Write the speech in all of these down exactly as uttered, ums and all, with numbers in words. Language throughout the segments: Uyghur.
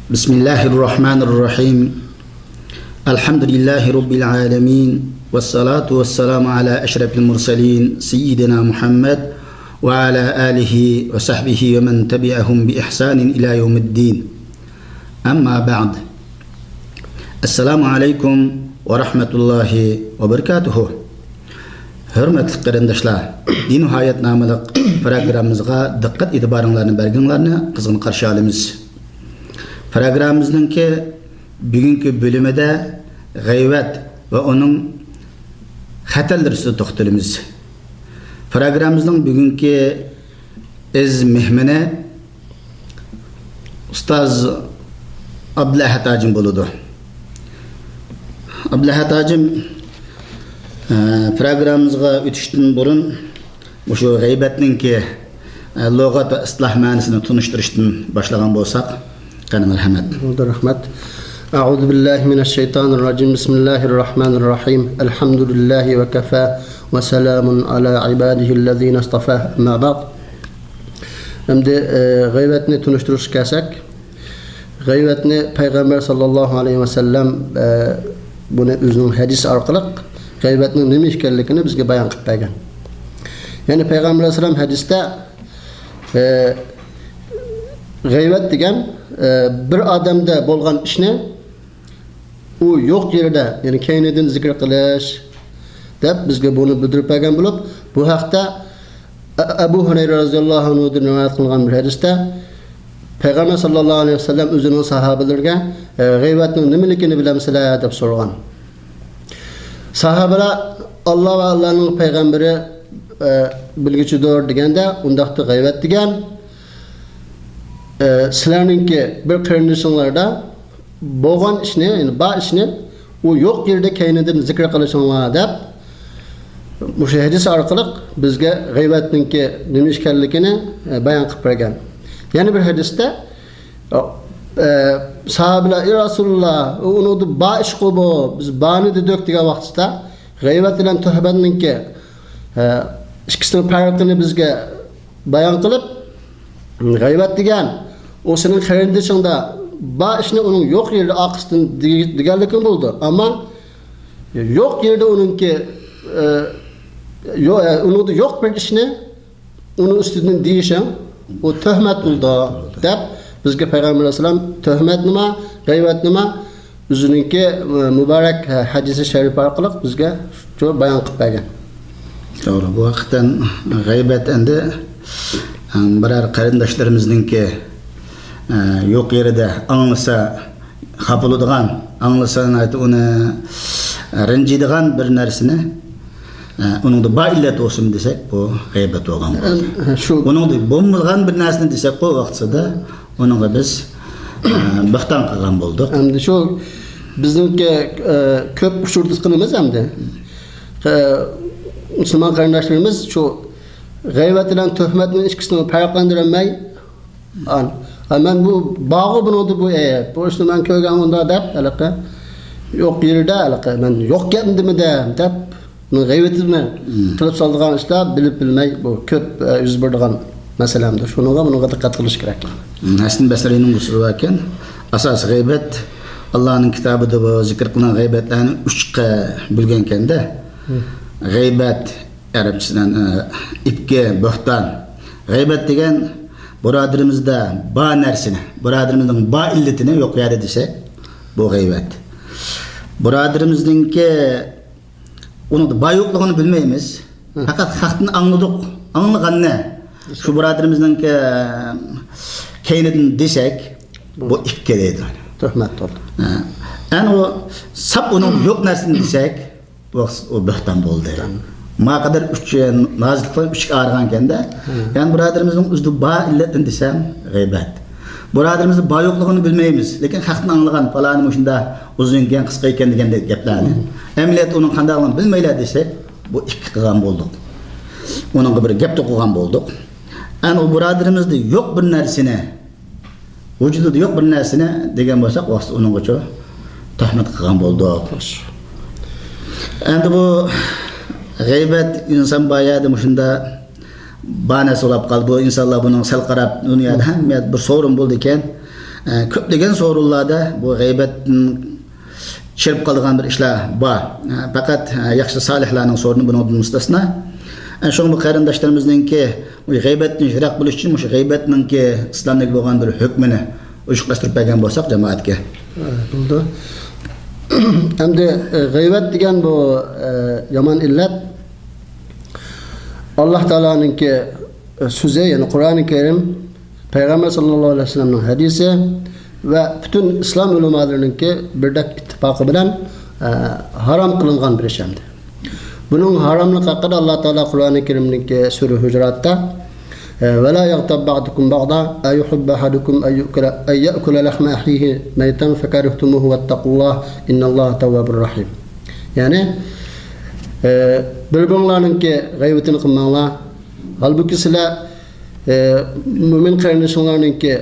بسم الله الرحمن الرحيم. الحمد لله رب العالمين، والصلاة والسلام على أشرف المرسلين سيدنا محمد وعلى آله وصحبه ومن تبعهم بإحسان إلى يوم الدين. أما بعد. السلام عليكم ورحمة الله وبركاته. ھۆرمەتلىك قېرىنداشلار، دىنىي ھايات ناملىق پروگراممىمىزغا دىققەت ئېتىبارىڭلارنى بەرگىنىڭلارنى قىزغىن قارشى ئالىمىز. پروگراممىمىزنىڭكى بۈگۈنكى بۆلۈمىدە غەيۋەت ۋە ئۇنىڭ خەتەرلىرى ئۈستىدە توختىلىمىز. پروگراممىمىزنىڭ بۈگۈنكى ئەزىز مېھمىنى ئۇستاز ئابدۇلئەھەت ھاجىم بولىدۇ. ئابدۇلئەھەت ھاجىم، ئە، پروگراممىمىزغا ئۆتۈشتىن بۇرۇن مۇشۇ غەيۋەتنىڭكى، ئە، لۇغەت ۋە ئىستىلاھ مەنىسىنى تونۇشتۇرۇشتىن باشلىغان بولساق، قېنى، مەرھەمەت. رەھمەت. أعوذ بالله من الشيطان الرجيم. بسم الله الرحمن الرحيم. الحمد لله وكفى وسلام على عباده الذين اصطفى. أما بعد. ئەمدى، ئە، غەيۋەتنى تونۇشتۇرۇشقا كەلسەك، غەيۋەتنى پەيغەمبەر ساللاللاھۇ ئەلەيھى ۋەسەللەم، ئە، بۇنى ئۆزىنىڭ ھەدىسى ئارقىلىق غەيۋەتنىڭ نېمە ئىكەنلىكىنى بىزگە بايان قىلىپ بەرگەن. يەنى پەيغەمبەر ئەلەيھىسسالام ھەدىستە، ئە، غەيۋەت دېگەن، ئە، بىر ئادەمدە بولغان ئىشنى ئۇ يوق يېرىدە، يەنى كەينىدىن زىكىر قىلىش، دەپ بىزگە بۇنى بىلدۈرۈپ بەرگەن بولۇپ، بۇ ھەقتە ئە-، ئەبۇ ھۇرەيرە رەزىياللاھۇ ئەنھۇدىن رىۋايەت قىلىنغان بىر ھەدىستە پەيغەمبەر ساللاللاھۇ ئەلەيھى ۋەسەللەم ئۆزىنىڭ ساھابىلىرىگە، ئە، غەيۋەتنىڭ نېمىلىكىنى بىلەمسىلەر؟ دەپ سورىغان. ساھابىلەر، ئاللا ۋە ئاللانىڭ پەيغەمبىرى، ئە، بىلگۈچىدۇر دېگەندە، ئۇنداقتا غەيۋەت دېگەن، ئە، سىلەرنىڭكى بىر قېرىندىشىڭلاردا بولغان ئىشنى، يەنى بار ئىشنى ئۇ يوق يېرىدە كەينىدىن زىكىر قىلىشىڭلار دەپ، مۇشۇ ھەدىس ئارقىلىق بىزگە غەيۋەتنىڭكى نېمە ئىكەنلىكىنى، ئە، بايان قىلىپ بەرگەن. يەنە بىر ھەدىستە، ئە، ساھابىلەر، ئى رەسۇلۇللا، ئۇنىڭدا بار ئىشقۇ بۇ، بىز بارنى دېدۇق دېگەن ۋاقتىدا، غەيۋەت بىلەن تۆھمەتنىڭكى، ئە، ئىككىسىنىڭ پەرقىنى بىزگە بايان قىلىپ، غەيۋەت دېگەن، ئۇ سېنىڭ قېرىندىشىڭدا بار ئىشنى ئۇنىڭ يوق يېرىدە ئارقىسىدىن دېگەنلىكىڭ بولىدۇ. ئەمما يوق يېرىدە ئۇنىڭكى، ئە، يو-، ئە، ئۇنىڭدا يوق بىر ئىشنى ئۇنىڭ ئۈستىدىن دېيىشىڭ، ئۇ تۆھمەت بولىدۇ، دەپ بىزگە پەيغەمبەر ئەلەيھىسسالام تۆھمەتنىمۇ، غەيۋەتنىمۇ ئۆزىنىڭكى، ئە، مۇبارەك، ئە، ھەدىسى شەرىپى ئارقىلىق بىزگە شۇ بايان قىلىپ بەرگەن. توغرا، بۇ ھەقىقەتەن غەيۋەت ئەمدى، ئە، بىرەر قېرىنداشلىرىمىزنىڭكى، ئە، يوق يېرىدە ئاڭلىسا خاپا بولىدىغان، ئاڭلىسا ناھايىتى ئۇنى، ئە، رەنجىيدىغان بىر نەرسىنى، ئە، ئۇنىڭدا بار ئىللەت بولسىمۇ دېسەك، بۇ غەيۋەت بولغان بولدى. ئەم، شۇ ئۇنىڭدا بولمىغان بىر نەرسىنى دېسەكقۇ ۋاقتىدا، ئۇنىڭغا بىز، ئە، بۆھتان قىلغان بولدۇق. ئەمدى شۇ بىزنىڭكى، ئە، كۆپ ئۇچرىتىۋاتقىنىمىز ئەمدى. ئە، مۇسۇلمان قېرىنداشلىرىمىز شۇ غەيۋەت بىلەن تۆھمەتنىڭ ئىككىسىنى پەرقلەندۈرەلمەي، ئان-، ئا، مەن بۇ بارغۇ بۇنىڭدا بۇ ئەيىب، بۇ ئىشنى مەن كۆرگەن مۇندا دەپ، ھېلىقى يوق يېرىدە، ھېلىقى مەن يوق گەپنى دېمىدىم دەپ، بۇنىڭ غەيۋىتىنى قىلىپ سالىدىغان ئىشلار بىلىپ بىلمەي، بۇ كۆپ، ئە، يۈز بېرىدىغان مەسىلەمدۇر. شۇنىڭغا، بۇنىڭغا دىققەت قىلىش كېرەك. ھەسەن بەسرىنىڭ بۇ سۆزى باركەن، ئاساسىي غەيۋەت، ئاللانىڭ كىتابىدا بۇ زىكىر قىلىنغان غەيۋەتلەرنى ئۈچكە بۆلگەنكەندە، غەيۋەت، ئەرەبچىسىدىن، ئە، ئىپكى، بۆھتان. غەيۋەت دېگەن بۇرادىرىمىزدە بار نەرسىنى، بۇرادىرىمىزنىڭ بار ئىللىتىنى يوق يەردە دېسەك، بۇ غەيۋەت. بۇرادىرىمىزنىڭكى ئۇنىڭدا بار يوقلۇقىنى بىلمەيمىز. ھە. پەقەت خەقتىن ئاڭلىدۇق، ئاڭلىغاننى شۇ بۇرادىرىمىزنىڭكى كەينىدىن دېسەك، بۇ ئىپكى دەيدۇ. تۆھمەت بولدى. ھە. ئەنە ئۇ ساپ ئۇنىڭ يوق نەرسىنى دېسەك، بۇ، ئۇ بۆھتان بولدى. بۆھتان. ما قەدەر ئۈچ، نازىكلىقلار ئۈچكە ئايرىغانكەندە، ھە، يەنى بۇرادىرىمىزنىڭ ئۆزىدە بار ئىللەتنى دېسەم، غەيۋەت. بۇرادىرىمىزنىڭ بار يوقلۇقىنى بىلمەيمىز، لېكىن خەقتىن ئاڭلىغان، پالانى مۇشۇنداق ئۇزۇن ئىكەن، قىسقا ئىكەن دېگەندەك گەپلەرنى. ھە. ئەمەلىيەتتە ئۇنىڭ قانداقلىقىنى بىلمەيلى دېسەك، بۇ ئىككى قىلغان بولدۇق. ئۇنىڭغا بىر گەپ توقۇغان بولدۇق. ئەنە ئۇ بۇرادىرىمىزدە يوق بىر نەرسىنى، ۋۇجۇدىدا يوق بىر نەرسىنى دېگەن بولساق، ۋاقىت ئۇنىڭغىچۇ تۆھمەت قىلغان بولدۇق. خوش. ئەمدى بۇ غەيۋەت ئىنسان بار يەردە مۇشۇنداق بار نەرسە بولاپ قالدى. بۇ ئىنسانلار بۇنىڭغا سەل قاراپ، دۇنيادا ھەممە يەردە بىر سورۇن بولىدىكەن. ئە، كۆپلىگەن سورۇنلاردا بۇ غەيۋەتتىن چىرىپ قالىدىغان بىر ئىشلار بار. ئە، پەقەت، ئە، ياخشى سالىھلارنىڭ سورۇنى بۇنىڭدىن مۇستەسنا. ئە، شۇڭا بۇ قېرىنداشلىرىمىزنىڭكى بۇ غەيۋەتتىن يىراق بولۇش ئۈچۈن مۇشۇ غەيۋەتنىڭكى ئىسلامدىكى بولغان بىر ھۆكمىنى ئوچۇقلاشتۇرۇپ بەرگەن بولساق جامائەتكە. ھە، بولدى. ئەمدى، ئە، غەيۋەت دېگەن بۇ، ئە، يامان ئىللەت. ئاللا تائالانىڭكى، ئە، سۆزى، يەنى قۇرئانى كەرىم، پەيغەمبەر ساللاللاھۇ ئەلەيھى ۋەسەللەمنىڭ ھەدىسى ۋە پۈتۈن ئىسلام ئۆلىمالىرىنىڭكى بىردەك ئىتتىپاقى بىلەن، ئە، ھارام قىلىنغان بىر ئىش ئەمدى. بۇنىڭ ھاراملىقى ھەققىدە ئاللا تائالا قۇرئانى كەرىمنىڭكى سۈرە ھۇجراتتا، ئە، «ولا يغتب بعضكم بعضا أيحب أحدكم أن يأكل، أن يأكل لحم أخيه ميتا فكرهتموه واتقوا الله إن الله تواب رحيم.» يەنى، ئە، بىر-بىرىڭلارنىڭكى غەيۋىتىنى قىلماڭلار. ھالبۇكى سىلەر، ئە، مۆمىن قېرىندىشىڭلارنىڭكى،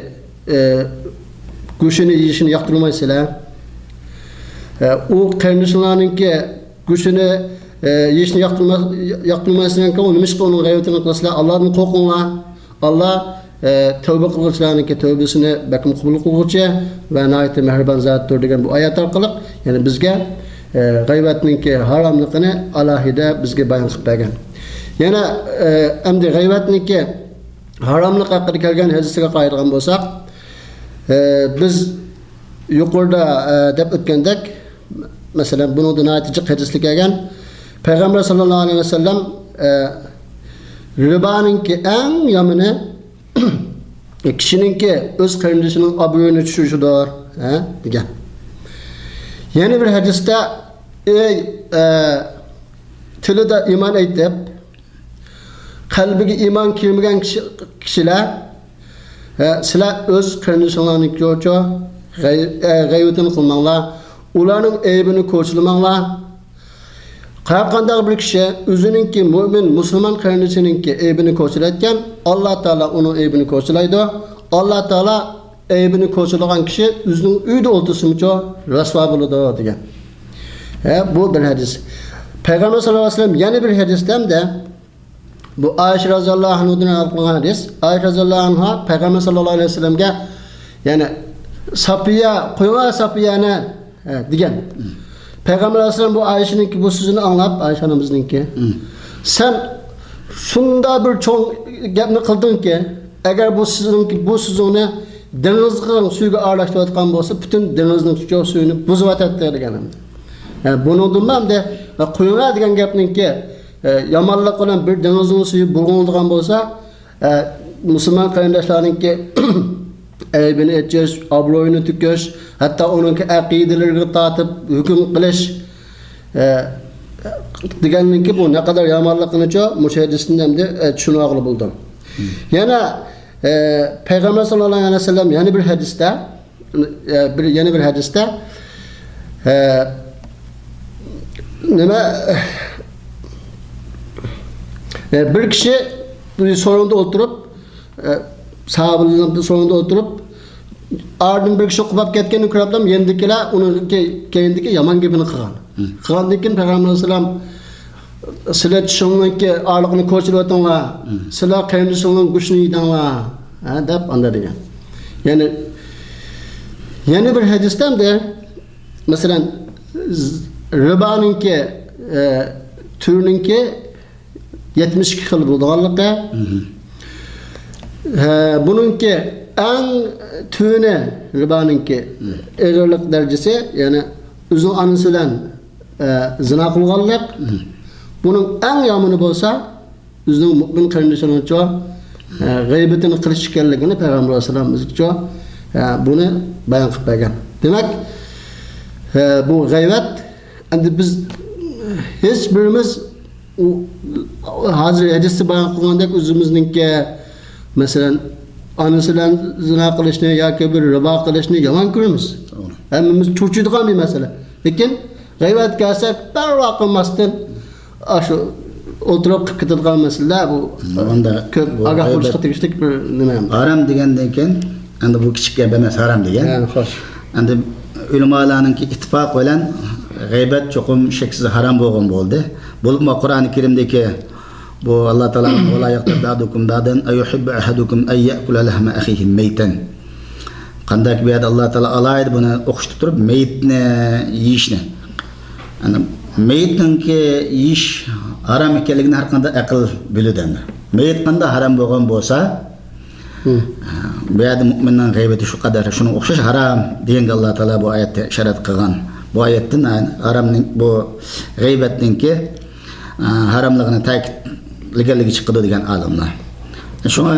ئە، گۆشىنى يېيىشىنى ياقتۇرمايسىلەر. ئە، ئۇ قېرىندىشىڭلارنىڭكى گۆشىنى، ئە، يېيىشنى ياقتۇرما-، ياقتۇرمايسىلەركەن، ئۇ نېمىشقا ئۇنىڭ غەيۋىتىنى قىلىسىلەر؟ ئاللادىن قورقۇڭلار. ئاللا، ئە، تەۋبە قىلغۇچىلارنىڭكى تەۋبىسىنى بەكمۇ قوبۇل قىلغۇچى ۋە ناھايىتى مېھرىبان زاتتۇر دېگەن بۇ ئايەت ئارقىلىق، يەنى بىزگە، ئە، غەيۋەتنىڭكى ھاراملىقىنى ئالاھىدە بىزگە بايان قىلىپ بەرگەن. يەنە، ئە، ئەمدى غەيۋەتنىڭكى ھاراملىق ھەققىدە كەلگەن ھەدىسىگە قارايدىغان بولساق، ئە، بىز يۇقىرىدا، ئە، دەپ ئۆتكەندەك، مەسىلەن، بۇنىڭدا ناھايىتى جىق ھەدىسلەر كەلگەن. پەيغەمبەر ساللاللاھۇ ئەلەيھى ۋەسەللەم، ئە، رىبانىڭكى ئەڭ يامىنى كىشىنىڭكى ئۆز قېرىندىشىنىڭ ئابرۇيىنى چۈشۈرۈشىدۇر، ھە، دېگەن. يەنە بىر ھەدىستە، ئەي، ئە، تىلىدا ئىمان ئېيتىپ، قەلبىگە ئىمان كىرمىگەن كىشى، كىشىلەر، ئە، سىلەر ئۆز قېرىندىشىڭلارنىڭكى غەي-، ئە، غەيۋىتىنى قىلماڭلار، ئۇلارنىڭ ئەيىبىنى كوچىلىماڭلار. ھەرقانداق بىر كىشى ئۆزىنىڭكى مۆمىن، مۇسۇلمان قېرىندىشىنىڭكى ئەيىبىنى كوچىلايدىكەن، ئاللا تائالا ئۇنىڭ ئەيىبىنى كوچىلايدۇ. ئاللا تائالا ئەيىبىنى كوچىلىغان كىشى ئۆزىنىڭ ئۆيىدە ئولتۇرسىمۇچۇ رەسۋا بولىدۇ، دېگەن. ھە، بۇ بىر ھەدىس. پەيغەمبەر ساللاللاھۇ ئەلەيھى ۋەسەللەم يەنە بىر ھەدىستە ھەمدە بۇ ئائىشە رازىياللاھۇ ئەنھادىن رىۋايەت قىلغان ھەدىس. ئائىشە رازىياللاھۇ ئەنھا پەيغەمبەر ساللاللاھۇ ئەلەيھى ۋەسەللەمگە، يەنى، «ساپىيە، قويۇڭلار ساپىيەنى»، ھە، دېگەن. پەيغەمبەر ئەلەيھىسسالام بۇ ئائىشىنىڭكى بۇ سۆزىنى ئاڭلاپ، ئائىشە ئانىمىزنىڭكى، «سەن شۇنداق بىر چوڭ گەپنى قىلدىڭكى، ئەگەر بۇ سىزنىڭكى بۇ سۆزۈڭنى دېڭىزغا، سۈيىگە ئارىلاشتۇرۇۋاتقان بولسا، پۈتۈن دېڭىزنىڭ سۈيىنى بۇزۇۋاتاتتى» دېگەن. ھە، بۇنىڭدىنمۇ ئەمدى، «قويۇڭلار» دېگەن گەپنىڭكى، ئە، يامانلىق بىلەن بىر دېڭىزنىڭ سۈيى بۇلغىنىدىغان بولسا، ئە، مۇسۇلمان قېرىنداشلارنىڭكى ئەيىبىنى ئېچىش، ئابرۇيىنى تۆكۈش، ھەتتا ئۇنىڭكى ئەقىدىلىرىگە تارتىپ ھۆكۈم قىلىش، ئە، دېگەننىڭكى بۇ نەقەدەر يامانلىقىنىچۇ مۇشۇ ھەدىستىن ئەمدى، ئە، چۈشىنىۋالغىلى بولىدۇ. يەنە، ئە، پەيغەمبەر ساللاللاھۇ ئەلەيھى ۋەسەللەم يەنە بىر ھەدىستە، ئە، بىر، يەنە بىر ھەدىستە، ئە، نېمە، ئە، بىر كىشى بىر سورۇندا ئولتۇرۇپ، ئە، ساھابىلەرنىڭ بىر سورۇندا ئولتۇرۇپ، ئارىدىن بىر كىشى قوپاپ كەتكەننى كۆرۈپلا يېنىدىكىلەر ئۇنىڭ كەي-، كەينىدىكى يامان گېپىنى قىلغان. قىلغاندىن كېيىن پەيغەمبەر ئەلەيھىسسالام، «سىلەر چىشىڭلارنىڭكى ئارىلىقىنى كوچىلىۋېتىڭلار، سىلەر قېرىندىشىڭلارنىڭ گۆشىنى يېدىڭلار» ھە، دەپ ئاندا دېگەن. يەنى، يەنە بىر ھەدىستە ئەمدى، مەسىلەن، ز-، رىبانىڭكى، ئە، تۈرىنىڭكى يەتمىش ئىككى خىل بولىدىغانلىقى. ھە، بۇنىڭكى ئەڭ تۆۋىنى رىبانىڭكى ئېغىرلىق دەرىجىسى، يەنى ئۆزىنىڭ ئانىسى بىلەن، ئە، زىنا قىلغانلىق. بۇنىڭ ئەڭ يامىنى بولسا، ئۆزىنىڭ مۆمىن قېرىندىشىنىڭچۇ، ئە، غەيۋىتىنى قىلىش ئىكەنلىكىنى پەيغەمبەر ئەلەيھىسسالام بىزگىچۇ، ئە، بۇنى بايان قىلىپ بەرگەن. دېمەك، ئە، بۇ غەيۋەت، ئەمدى بىز ھېچ بىرىمىز ئۇ، ھازىر ھەدىستە بايان قىلغاندەك ئۆزىمىزنىڭكى، مەسىلەن، ئانىسى بىلەن زىنا قىلىشنى ياكى بىر رىبا قىلىشنى يامان كۆرىمىز. توغرا. ھەممىمىز چۆچۈيدىغان بىر مەسىلە. لېكىن غەيۋەتكە كەلسەك، پەرۋا قىلماستىن، ئاشۇ ئولتۇرۇپ قىلىپ كېتىدىغان مەسىلىلەر بۇ، ئۇندا كۆپ بۇ ئاگاھ غەيۋەت بولۇشقا تېگىشلىك بىر نېمە. ھارام دېگەندىن كېيىن، ئەمدى بۇ كىچىك گەپ ئەمەس، ھارام دېگەن. ھە، خوش. ئەمدى ئۆلىمالارنىڭكى ئىتتىپاق بىلەن غەيۋەت چوقۇم شەكسىز ھارام بولغان بولدى. بولۇپمۇ قۇرئانى كەرىمدىكى بۇ ئاللا تائالانىڭ «ولا يغتب بعضكم بعضا أيحب أحدكم أن يأكل لحم أخيه ميتا». قانداق بۇ يەردە ئاللا تائالا ئالاھىدە بۇنى ئوخشىتىپ تۇرۇپ، مېيىتنى يېيىشنى. يەنى مېيىتنىڭكى يېيىش ھارام ئىكەنلىكىنى ھەر قانداق ئەقىل بىلىدۇ ئەمدى. مېيىت قانداق ھارام بولغان بولسا، بۇ يەردە مۆمىننىڭ غەيۋىتى شۇ قەدەر، شۇنىڭغا ئوخشاش ھارام دېگەنگە ئاللا تائالا بۇ ئايەتتە ئىشارەت قىلغان. بۇ ئايەتتىن ھارامنىڭ، بۇ غەيۋەتنىڭكى، ئە، ھاراملىقىنى تەكىتلىگەنلىكى چىقىدۇ دېگەن ئالىملار. شۇڭا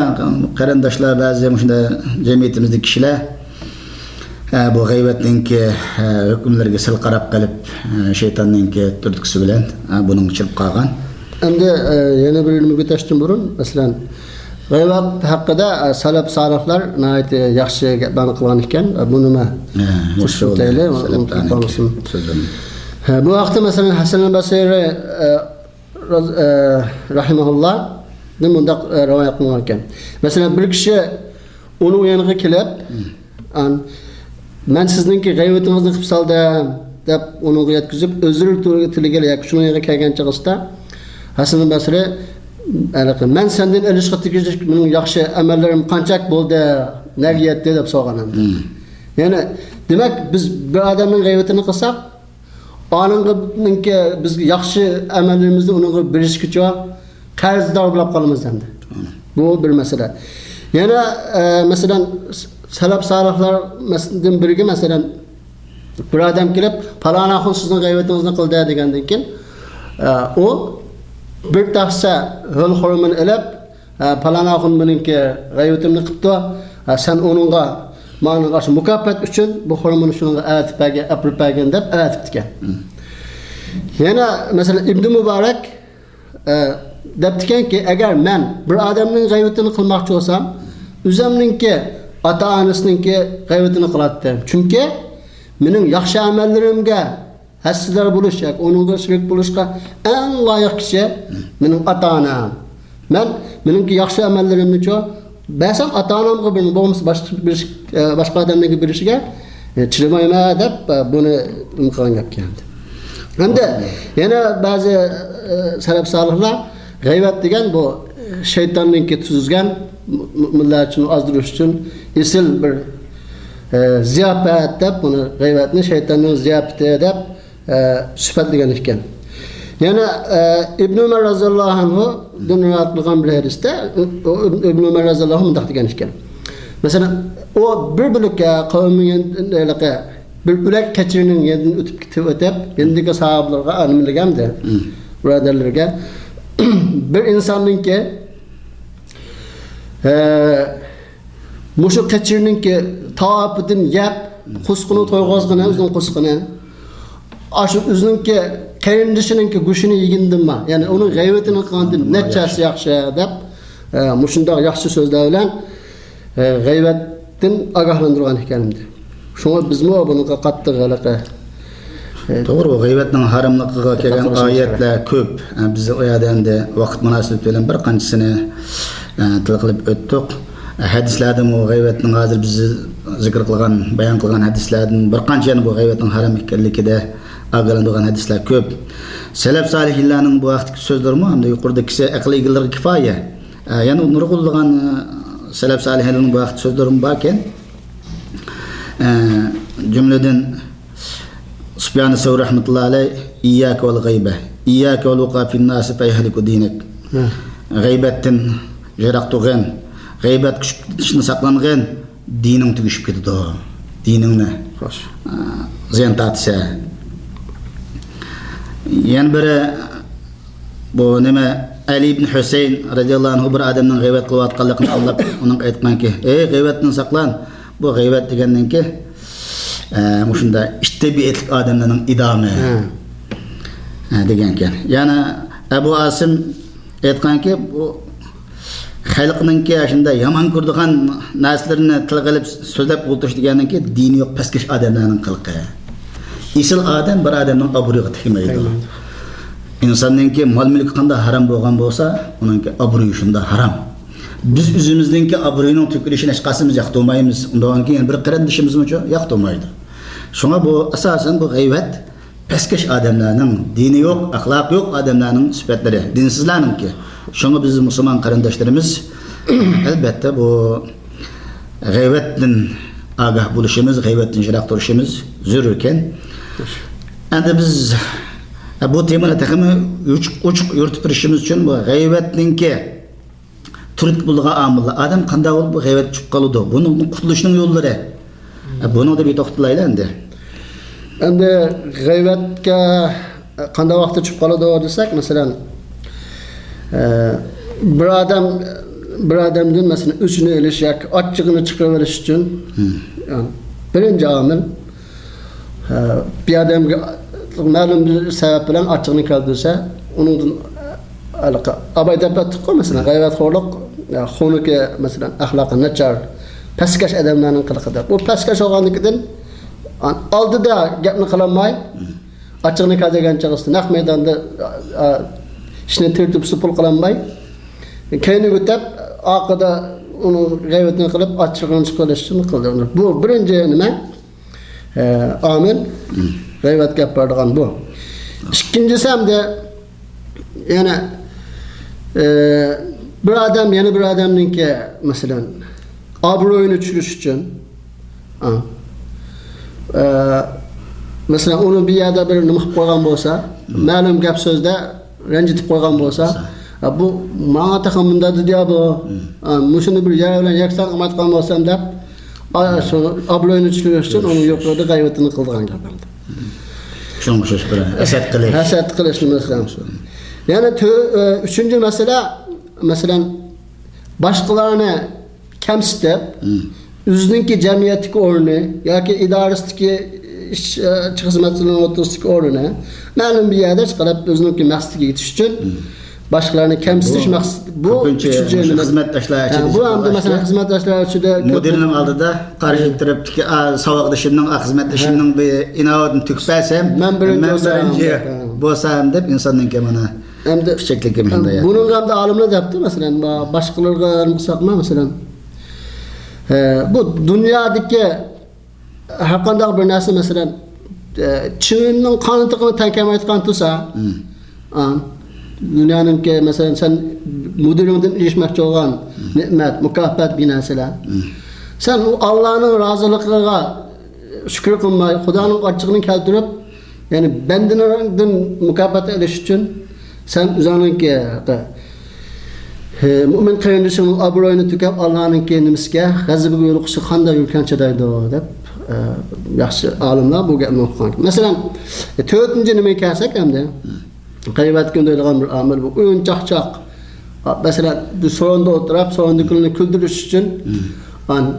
قېرىنداشلار، بەزى مۇشۇنداق جەمئىيىتىمىزدىكى كىشىلەر، ئە، بۇ غەيۋەتنىڭكى، ئە، ھۆكۈملىرىگە سەل قاراپ قېلىپ، ئە، شەيتاننىڭكى تۈرتكىسى بىلەن، ئە، بۇنىڭغا چىرىپ قالغان. ئەمدى، ئە، يەنە بىر نېمىگە ئۆتەشتىن بۇرۇن، مەسىلەن، غەيۋەت ھەققىدە، ئە، سەلەپ سالىھلار ناھايىتى ياخشى گەپلەرنى قىلغان ئىكەن. ئە، بۇنىمۇ ھە، قوشۇپ ياخشى ئۆتەيلى، سەلەپلەرنىڭكى ئۇنتۇلۇپ قالمىسۇن. سۆزلىرىنى. ھە، بۇ ھەقتە، مەسىلەن، ھەسەن بەسرى، ئە، راز-، ئە، رەھىمەھۇللاھدىن مۇنداق، ئە، رىۋايەت قىلىنغان ئىكەن. مەسىلەن، بىر كىشى ئۇنىڭ يېنىغا كېلىپ، ئان-، «مەن سىزنىڭكى غەيۋىتىڭىزنى قىلىپ سالدىم» دەپ ئۇنىڭغا يەتكۈزۈپ، ئۆزرە تىلىگەن ياكى شۇنىڭ يېنىغا كەلگەن چېغىسىدا، ھەسەن بەسرى، ھېلىقى، «مەن سەندىن ئېلىشقا تېگىشلىك مېنىڭ ياخشى ئەمەللىرىم قانچەك بولدى، نەگە يەتتى؟» دەپ سورىغان ئەمدى. يەنى، دېمەك، بىز بىر ئادەمنىڭ غەيۋىتىنى قىلساق، ئانىڭغىنىڭكى بىزگە ياخشى ئەمەللىرىمىزنى ئۇنىڭغا بېرىشكىچە قەرزدار بولاپ قالىمىز ئەمدى. بۇ بىر مەسىلە. يەنە، ئە، مەسىلەن، سەلەپ سالىھلاردىن بىرىگە، مەسىلەن، بىر ئادەم كېلىپ، «پالان ئاخۇن سىزنىڭ غەيۋىتىڭىزنى قىلدى» دېگەندىن كېيىن، ئە، ئۇ بىر تەخسە ھۆل خورمىنى ئېلىپ، «ھە، پالان ئاخۇن مېنىڭكى غەيۋىتىمنى قىپتۇ. ھە، سەن ئۇنىڭغا، ماڭا ئاشۇ مۇكاپات ئۈچۈن بۇ خورمىنى شۇنىڭغا ئەۋەتىپ بەرگىن، ئاپىرىپ بەرگىن» دەپ ئەۋەتىپتىكەن. يەنە، مەسىلەن، ئىبنى مۇبارەك، ئە، دەپتىكەنكى، «ئەگەر مەن بىر ئادەمنىڭ غەيۋىتىنى قىلماقچى بولسام، ئۆزۈمنىڭكى، ئاتا-ئانىسىنىڭكى غەيۋىتىنى قىلاتتىم. چۈنكى مېنىڭ ياخشى ئەمەللىرىمگە ھەسسىدار بولۇش ياكى ئۇنىڭغا شېرىك بولۇشقا ئەڭ لايىق كىشى مېنىڭ ئاتا-ئانام. مەن مېنىڭكى ياخشى ئەمەللىرىمنىچۇ بەرسەم ئاتا-ئانامغا بىر، بولمىسا باشقا بىر، ئە، باشقا ئادەملەرگە بېرىشىگە، ئە، چىدىمايمەن» دەپ، ئە، بۇنى نېمە قىلغان گەپكەن. ئەمدى يەنە بەزى، ئە، سەلەپ سالىھلار غەيۋەت دېگەن بۇ، ئە، شەيتاننىڭكى تۈزگەن، مۇ-، مۇ-، مۇئمىنلار ئۈچۈن ئازدۇرۇش ئۈچۈن ئېسىل بىر، ئە، زىياپەت دەپ، بۇنى غەيۋەتنى شەيتاننىڭ زىياپىتى دەپ، ئە، سۈپەتلىگەن ئىكەن. يەنە، ئە، ئىبن ئۆمەر رەزىياللاھۇ ئەنھۇدىن رىۋايەت قىلغان بىر ھەدىستە، ئۇ، ئىبن ئۆمەر رەزىياللاھۇ مۇنداق دېگەن ئىكەن. مەسىلەن، ئۇ بىر بۆلەك قەۋمنىڭ يېنىدىن، ھېلىقى، بىر ئۆلەك قېچىرنىڭ يېنىدىن ئۆتۈپ كېتىپ ئۆتۈپ، يېنىدىكى ساھابىلارغا، ئانىملىگەندە، بۇرادەرلەرگە، بىر ئىنساننىڭكى، ئە، مۇشۇ قېچىرنىڭكى تاۋاپىدىن يەپ، قۇسقىنى تويغۇزغىنى، ئۆزىنىڭ قۇسقىنى. ئاشۇ ئۆزىنىڭكى قېرىندىشىنىڭكى گۆشىنى يېگىنىدىنمۇ، يەنى ئۇنىڭ غەيۋىتىنى قىلغاندىن نەچچە ھەسسە ياخشى دەپ، ئە، مۇشۇنداق ياخشى سۆزلەر بىلەن، ئە، غەيۋەتتىن ئاگاھلاندۇرغان ئىكەن ئەمدى. شۇڭا بىزمۇ بۇنىڭغا قاتتىق ھېلىقى، ئە، توغرا، بۇ غەيۋەتنىڭ ھاراملىقىغا كەلگەن ئايەتلەر كۆپ. ئە، بىز ئۇ يەردە ئەمدى ۋاقىت مۇناسىۋىتى بىلەن بىر قانچىسىنى، ئە، تىل قىلىپ ئۆتتۇق. ئە، ھەدىسلەردىمۇ غەيۋەتنىڭ ھازىر بىز زىكىر قىلغان، بايان قىلغان ھەدىسلەردىن بىر قانچە يەنە بۇ غەيۋەتنىڭ ھارام ئىكەنلىكىدە ئاگاھلاندۇرغان ھەدىسلەر كۆپ. سەلەپ سالىھلارنىڭ بۇ ھەقتىكى سۆزلىرىمۇ ھەمدە يۇقىرىدىكىسى ئەقىل ئىگىلىرىگە كۇپايە. ئە، يەنە نۇرغۇنلىغان، ئە، سەلەپ سالىھلارنىڭ بۇ ھەقتە سۆزلىرىمۇ باركەن. ئە، جۈملىدىن سۇپيان سەۋرى رەھمەتۇللا ئەلەي، «ئىيياكە ۋەل غەيبە، ئىيياكە ۋەل ۋۇقۇئا فىنناسى فەيەھلىكە دىنۇك.» غەيبەتتىن يىراق تۇرغىن، غەيبەتكە چۈشۈپ كېتىشتىن ساقلانغىن، دىنىڭ تۈگىشىپ كېتىدۇ. دىنىڭنى، ئە، زىيان تارتىسەن. يەنە بىرى، بۇ نېمە، ئەلى ئىبن ھۈسەيىن رەزىياللاھۇ ئەنھۇ بىر ئادەمنىڭ غەيۋەت قىلىۋاتقانلىقىنى ئاڭلاپ، ئۇنىڭغا ئېيتقانكى، «ئەي، غەيۋەتتىن ساقلان، بۇ غەيۋەت دېگەننىڭكى، ئە، مۇشۇنداق ئىت تەبىئەتلىك ئادەملەرنىڭ ئىدامى.» ئە، دېگەنكەن. يەنە ئەبۇ ئاسىم ئېيتقانكى، بۇ خەلقنىڭكى ئاشۇنداق يامان كۆرىدىغان نەرسىلىرىنى تىلغا ئېلىپ سۆزلەپ ئولتۇرۇش دېگەننىڭكى دىنى يوق پەسكەش ئادەملەرنىڭ قىلىقى. ئېسىل ئادەم بىر ئادەمنىڭ ئابرۇيىغا تەگمەيدۇ. تەگمەيدۇ. ئىنساننىڭكى مال-مۈلكى قانداق ھارام بولغان بولسا، ئۇنىڭكى ئابرۇيى شۇنداق ھارام. بىز ئۆزىمىزنىڭكى ئابرۇيىنىڭ تۆكۈلۈشىنى ھېچقايسىمىز ياقتۇرمايمىز. ئۇندىن كېيىن بىر قېرىندىشىمىزمۇچۇ ياقتۇرمايدۇ. شۇڭا بۇ ئاساسەن بۇ غەيۋەت پەسكەش ئادەملەرنىڭ، دىنى يوق، ئەخلاقى يوق ئادەملەرنىڭ سۈپەتلىرى، دىنسىزلەرنىڭكى. شۇڭا بىز مۇسۇلمان قېرىنداشلىرىمىز، ئەلبەتتە، بۇ غەيۋەتتىن ئاگاھ بولۇشىمىز، غەيۋەتتىن يىراق تۇرۇشىمىز زۆرۈركەن. ئەمدى بىز بۇ تېمىنى تېخىمۇ ئوچۇق، ئوچۇق يورۇتۇپ بېرىشىمىز ئۈچۈن بۇ غەيۋەتنىڭكى تۈرتكە بولىدىغان ئامىللار، ئادەم قانداق بولۇپ بۇ غەيۋەتكە چۈشۈپ قالىدۇ، بۇنىڭدىن قۇتۇلۇشنىڭ يوللىرى، بۇنىڭدا بىر توختىلىلا ئەمدى. ئەمدى غەيۋەتكە قانداق ۋاقىتتا چۈشۈپ قالىدۇ دېسەك، مەسىلەن، ئە، بىر ئادەم، بىر ئادەمدىن، مەسىلەن، ئۆچىنى ئېلىش ياكى ئاچچىقىنى چىقىرىۋېلىش ئۈچۈن، يەنى بىرىنچى ئامىل، ئە، بىر ئادەمگە مەلۇم بىر سەۋەب بىلەن ئاچچىقىنى كەلتۈرسە، ئۇنىڭدىن، ئە، ھېلىقى ئاباي دەپ ئاتتۇققۇ، مەسىلەن، غەيۋەتخورلۇق، ئە، خۇنۇكى، مەسىلەن، ئەخلاقى ناچار، پەسكەش ئادەملەرنىڭ قىلىقى دەپ. ئۇ پەسكەش بولغاندىن كېيىن، ئالدىدا گەپنى قىلالماي، ئاچچىقىنى كەلتۈرگەن چېغىسىدا نەق مەيداندا، ئا، ئىشنى تۈرتۈپ سۇپۇل قىلالماي، كەينىگە ئۆتۈپ، ئارقىدا ئۇنىڭ غەيۋىتىنى قىلىپ، ئاچچىقىنى چىقىرىش ئۈچۈن قىلدى. بۇ بىرىنچى نېمە؟ ئە، ئامىل، غەيۋەتكە ئەپ بارىدىغان بۇ. ئىككىنچىسى ئەمدى يەنە، ئە، بىر ئادەم يەنە بىر ئادەمنىڭكى، مەسىلەن، ئابرۇيىنى چۈشۈرۈش ئۈچۈن، ئا، ئە، مەسىلەن، ئۇنى بىر يەردە بىر نېمە قىلىپ قويغان بولسا، مەلۇم گەپ سۆزدە رەنجىتىپ قويغان بولسا، ئا، بۇ ماڭا تېخى مۇنداق دېدى يا بۇ، ئا، مۇشۇنى بىر يەر بىلەن يەكسان قىلمايدىغان بولسام دەپ، ئا، شۇ ئابرۇيىنى چۈشۈرۈش ئۈچۈن ئۇنى يۇقىرىدا غەيۋىتىنى قىلىدىغان گەپ ئەمدى. شۇنىڭغا ئوخشاش بىر ھەسەت قىلىش. ھەسەت قىلىش مەسىلەسى. يەنە تۆ-، ئە، ئۈچىنچى مەسىلە، مەسىلەن، باشقىلارنى كەمسىتىپ، ئۆزىنىڭكى جەمئىيەتتىكى ئورنى ياكى ئىدارىسىدىكى ئىش، ئە، خىزمەتچىلەرنىڭ ئوتتۇرىسىدىكى ئورنىنى مەلۇم بىر يەردە چىقىرىپ، ئۆزىنىڭكى مەقسىتىگە يېتىش ئۈچۈن باشقىلارنى كەمسىتىش مەقسىتى. بۇ كۆپىنچە ئۈچىنچى مۇشۇ نېمە؟ خىزمەتداشلار ئىچىدە ھە، بۇ ئەمدى، مەسىلەن، خىزمەتداشلار ئىچىدە مۇدىرنىڭ ئالدىدا قارشى تەرەپتىكى، ئا، ساۋاقدىشىمنىڭ، ئا، خىزمەتدىشىمنىڭ بىر ئىناۋىتىنى تۆكۈپ بەرسەم، مەن بىرىنچى بولسام دەپ، ھە. بولسام دەپ ئىنساننىڭكى مانا ئەمدى پىچەكلىكى مۇشۇنداق. بۇنىڭغا ئەمدى ئالىملار دەپتۇ، مەسىلەن، ما-، باشقىلارغا نېمە قىلساقمۇ، مەسىلەن، ئە، بۇ دۇنيادىكى ھەرقانداق بىر نەرسە، مەسىلەن، ئە، چىۋىننىڭ قانىتىغىمۇ تەڭ كەلمەيدىغان تۇرسا، ئا، دۇنيانىڭكى، مەسىلەن، سەن مۇدىرىڭدىن ئېرىشمەكچى بولغان نېمەت، مۇكاپات، بىر نەرسىلەر. سەن ئۇ ئاللانىڭ رازىلىقىغا شۈكۈر قىلماي، خۇدانىڭ ئاچچىقىنى كەلتۈرۈپ، يەنى بەندىلەردىن مۇكاپات ئېلىش ئۈچۈن سەن ئۆزۈڭنىڭكى، ھە، مۇئمىن قېرىندىشىڭنىڭ ئابرۇيىنى تۆكۈپ، ئاللانىڭكى نېمىسىگە، غەزىپىگە يولۇقۇشقا قانداق يۈرىكىڭ چىدايدۇ دەپ، ئە، ياخشى ئالىملار بۇ گەپنى ئوقۇغان. مەسىلەن، تۆتىنچى نېمىگە كەلسەك ئەمدى، غەيۋەتكە ئۈندەيدىغان بىر ئامىل بۇ. ئويۇنچاقچاق. مەسىلەن، بىر سورۇندا ئولتۇرۇپ، سورۇندىكىلەرنى كۈلدۈرۈش ئۈچۈن، ئان-،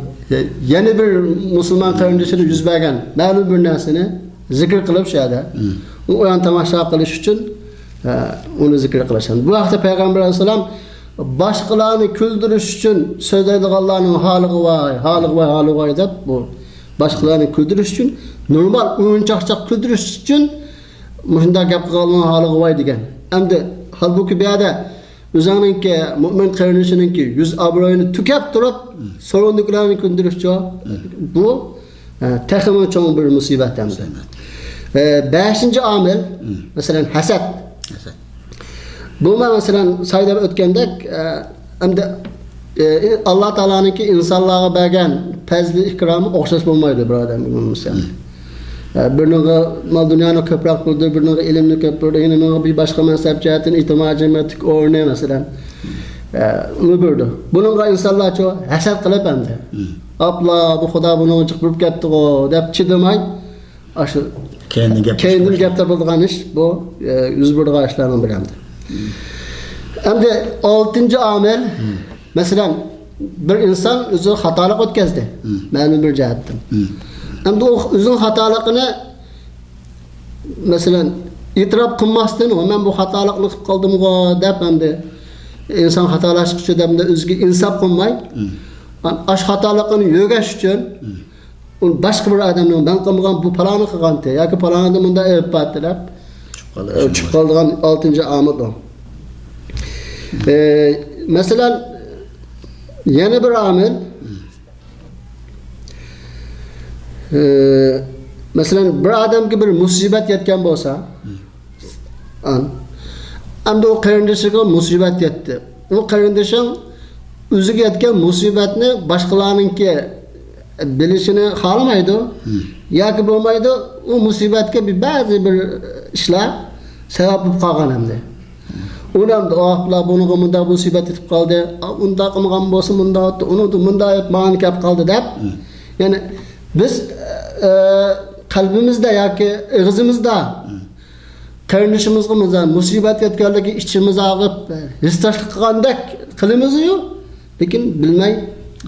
يەنە بىر مۇسۇلمان قېرىندىشىدا يۈز بەرگەن مەلۇم بىر نەرسىنى زىكىر قىلىپ شۇ يەردە، ئۇ ئويۇن تاماشا قىلىش ئۈچۈن، ئە، ئۇنى زىكىر قىلىش. بۇ ھەقتە پەيغەمبەر ئەلەيھىسسالام باشقىلارنى كۈلدۈرۈش ئۈچۈن سۆزلەيدىغانلارنىڭ ھالىغا ۋاي، ھالىغا ۋاي، ھالىغا ۋاي دەپ، بۇ باشقىلارنى كۈلدۈرۈش ئۈچۈن، نورمال ئويۇنچاقچاق كۈلدۈرۈش ئۈچۈن مۇشۇنداق گەپ قىلغانلارنىڭ ھالىغا ۋاي دېگەن. ئەمدى ھالبۇكى بۇ يەردە ئۆزۈڭنىڭكى مۇئمىن قېرىندىشىنىڭكى يۈز ئابرۇيىنى تۈكەپ تۇرۇپ، سورۇندىكىلەرنى كۈلدۈرۈشچۇ؟ بۇ، ئە، تېخىمۇ چوڭ بىر مۇسىبەت ئەمدى. ئە، بەشىنچى ئامىل، مەسىلەن، ھەسەت. ھەسەت. بۇمۇ، مەسىلەن، سايدا ئۆتكەندەك، ئە، ئەمدى، ئە، ئاللا تائالانىڭكى ئىنسانلارغا بەرگەن پەزلى ئىكرامى ئوخشاش بولمايدۇ بىر ئادەمگە، مەسىلەن. ئە، بىرىنىڭغا مال دۇنيانى كۆپرەك بېرىدۇ، بىرىنىڭغا ئىلىمنى كۆپ بېرىدۇ، يەنە بىرىنىڭغا بىر باشقا مەنسەپ جەھەتتىن ئېتىبار جەمئىيەتتىكى ئورنى، مەسىلەن. ئە، ئۇنى بېرىدۇ. بۇنىڭغا ئىنسانلارچۇ ھەسەت قىلىپ ئەمدى. ئاپلا، بۇ خۇدا بۇنىڭغا جىق بېرىپ كەتتىغۇ دەپ چىدىماي، ئاشۇ كەينىدىن گەپ كەينىدىن گەپ تاپىدىغان ئىش بۇ، ئە، يۈز بېرىدىغان ئىشلارنىڭ بىرى ئەمدى. ئەمدى ئالتىنچى ئامىل، مەسىلەن، بىر ئىنسان ئۆزى خاتالىق ئۆتكەزدى، مەلۇم بىر جەھەتتىن. ئەمدى ئۇ ئۆزىنىڭ خاتالىقىنى، مەسىلەن، ئېتىراپ قىلماستىن، «ۋە مەن بۇ خاتالىقنى قىلىپ قالدىمغۇ» دەپ، ئەمدى ئىنسان خاتالاشقۇچە دەمدە ئۆزىگە ئىنساپ قىلماي، ئاشۇ خاتالىقىنى يۆگەش ئۈچۈن، ئۇنى باشقا بىر ئادەمنىڭ، «مەن قىلمىغان، بۇ پالانى قىلغانتى ياكى پالانىدا مۇنداق ئېلىپ بارتى» دەپ، چۈشۈپ قالىدىغان ئالتىنچى ئامىل ئۇ. ئە، مەسىلەن، يەنە بىر ئامىل، ئە، مەسىلەن، بىر ئادەمگە بىر مۇسىبەت يەتكەن بولسا، ئەمدى ئۇ قېرىندىشىغا مۇسىبەت يەتتى. ئۇ قېرىندىشىڭ ئۆزىگە يەتكەن مۇسىبەتنى باشقىلارنىڭكى بىلىشىنى خالىمايدۇ. مم. ياكى بولمايدۇ، ئۇ مۇسىبەتكە بىر، بەزى بىر ئىشلار سەۋەب بولۇپ قالغان ئەمدى. ئۇنى ئەمدى، ئاھ، بۇلار بۇنىڭغا مۇنداق مۇسىبەت يېتىپ قالدى، ئا، ئۇنداق قىلمىغان بولسا مۇنداق ئۆتتى، ئۇنىڭدا مۇنداق ئۆتۈپ ماڭا كەپ قالدى دەپ. مم. يەنى بىز، ئە، قەلبىمىزدە ياكى ئېغىزىمىزدا مم. قېرىندىشىمىزغا مۇسىبەت يەتكەنلىكى ئىچىمىز ئاغرىپ، ھېسداشلىق قىلغاندەك قىلىمىزۇ، لېكىن بىلمەي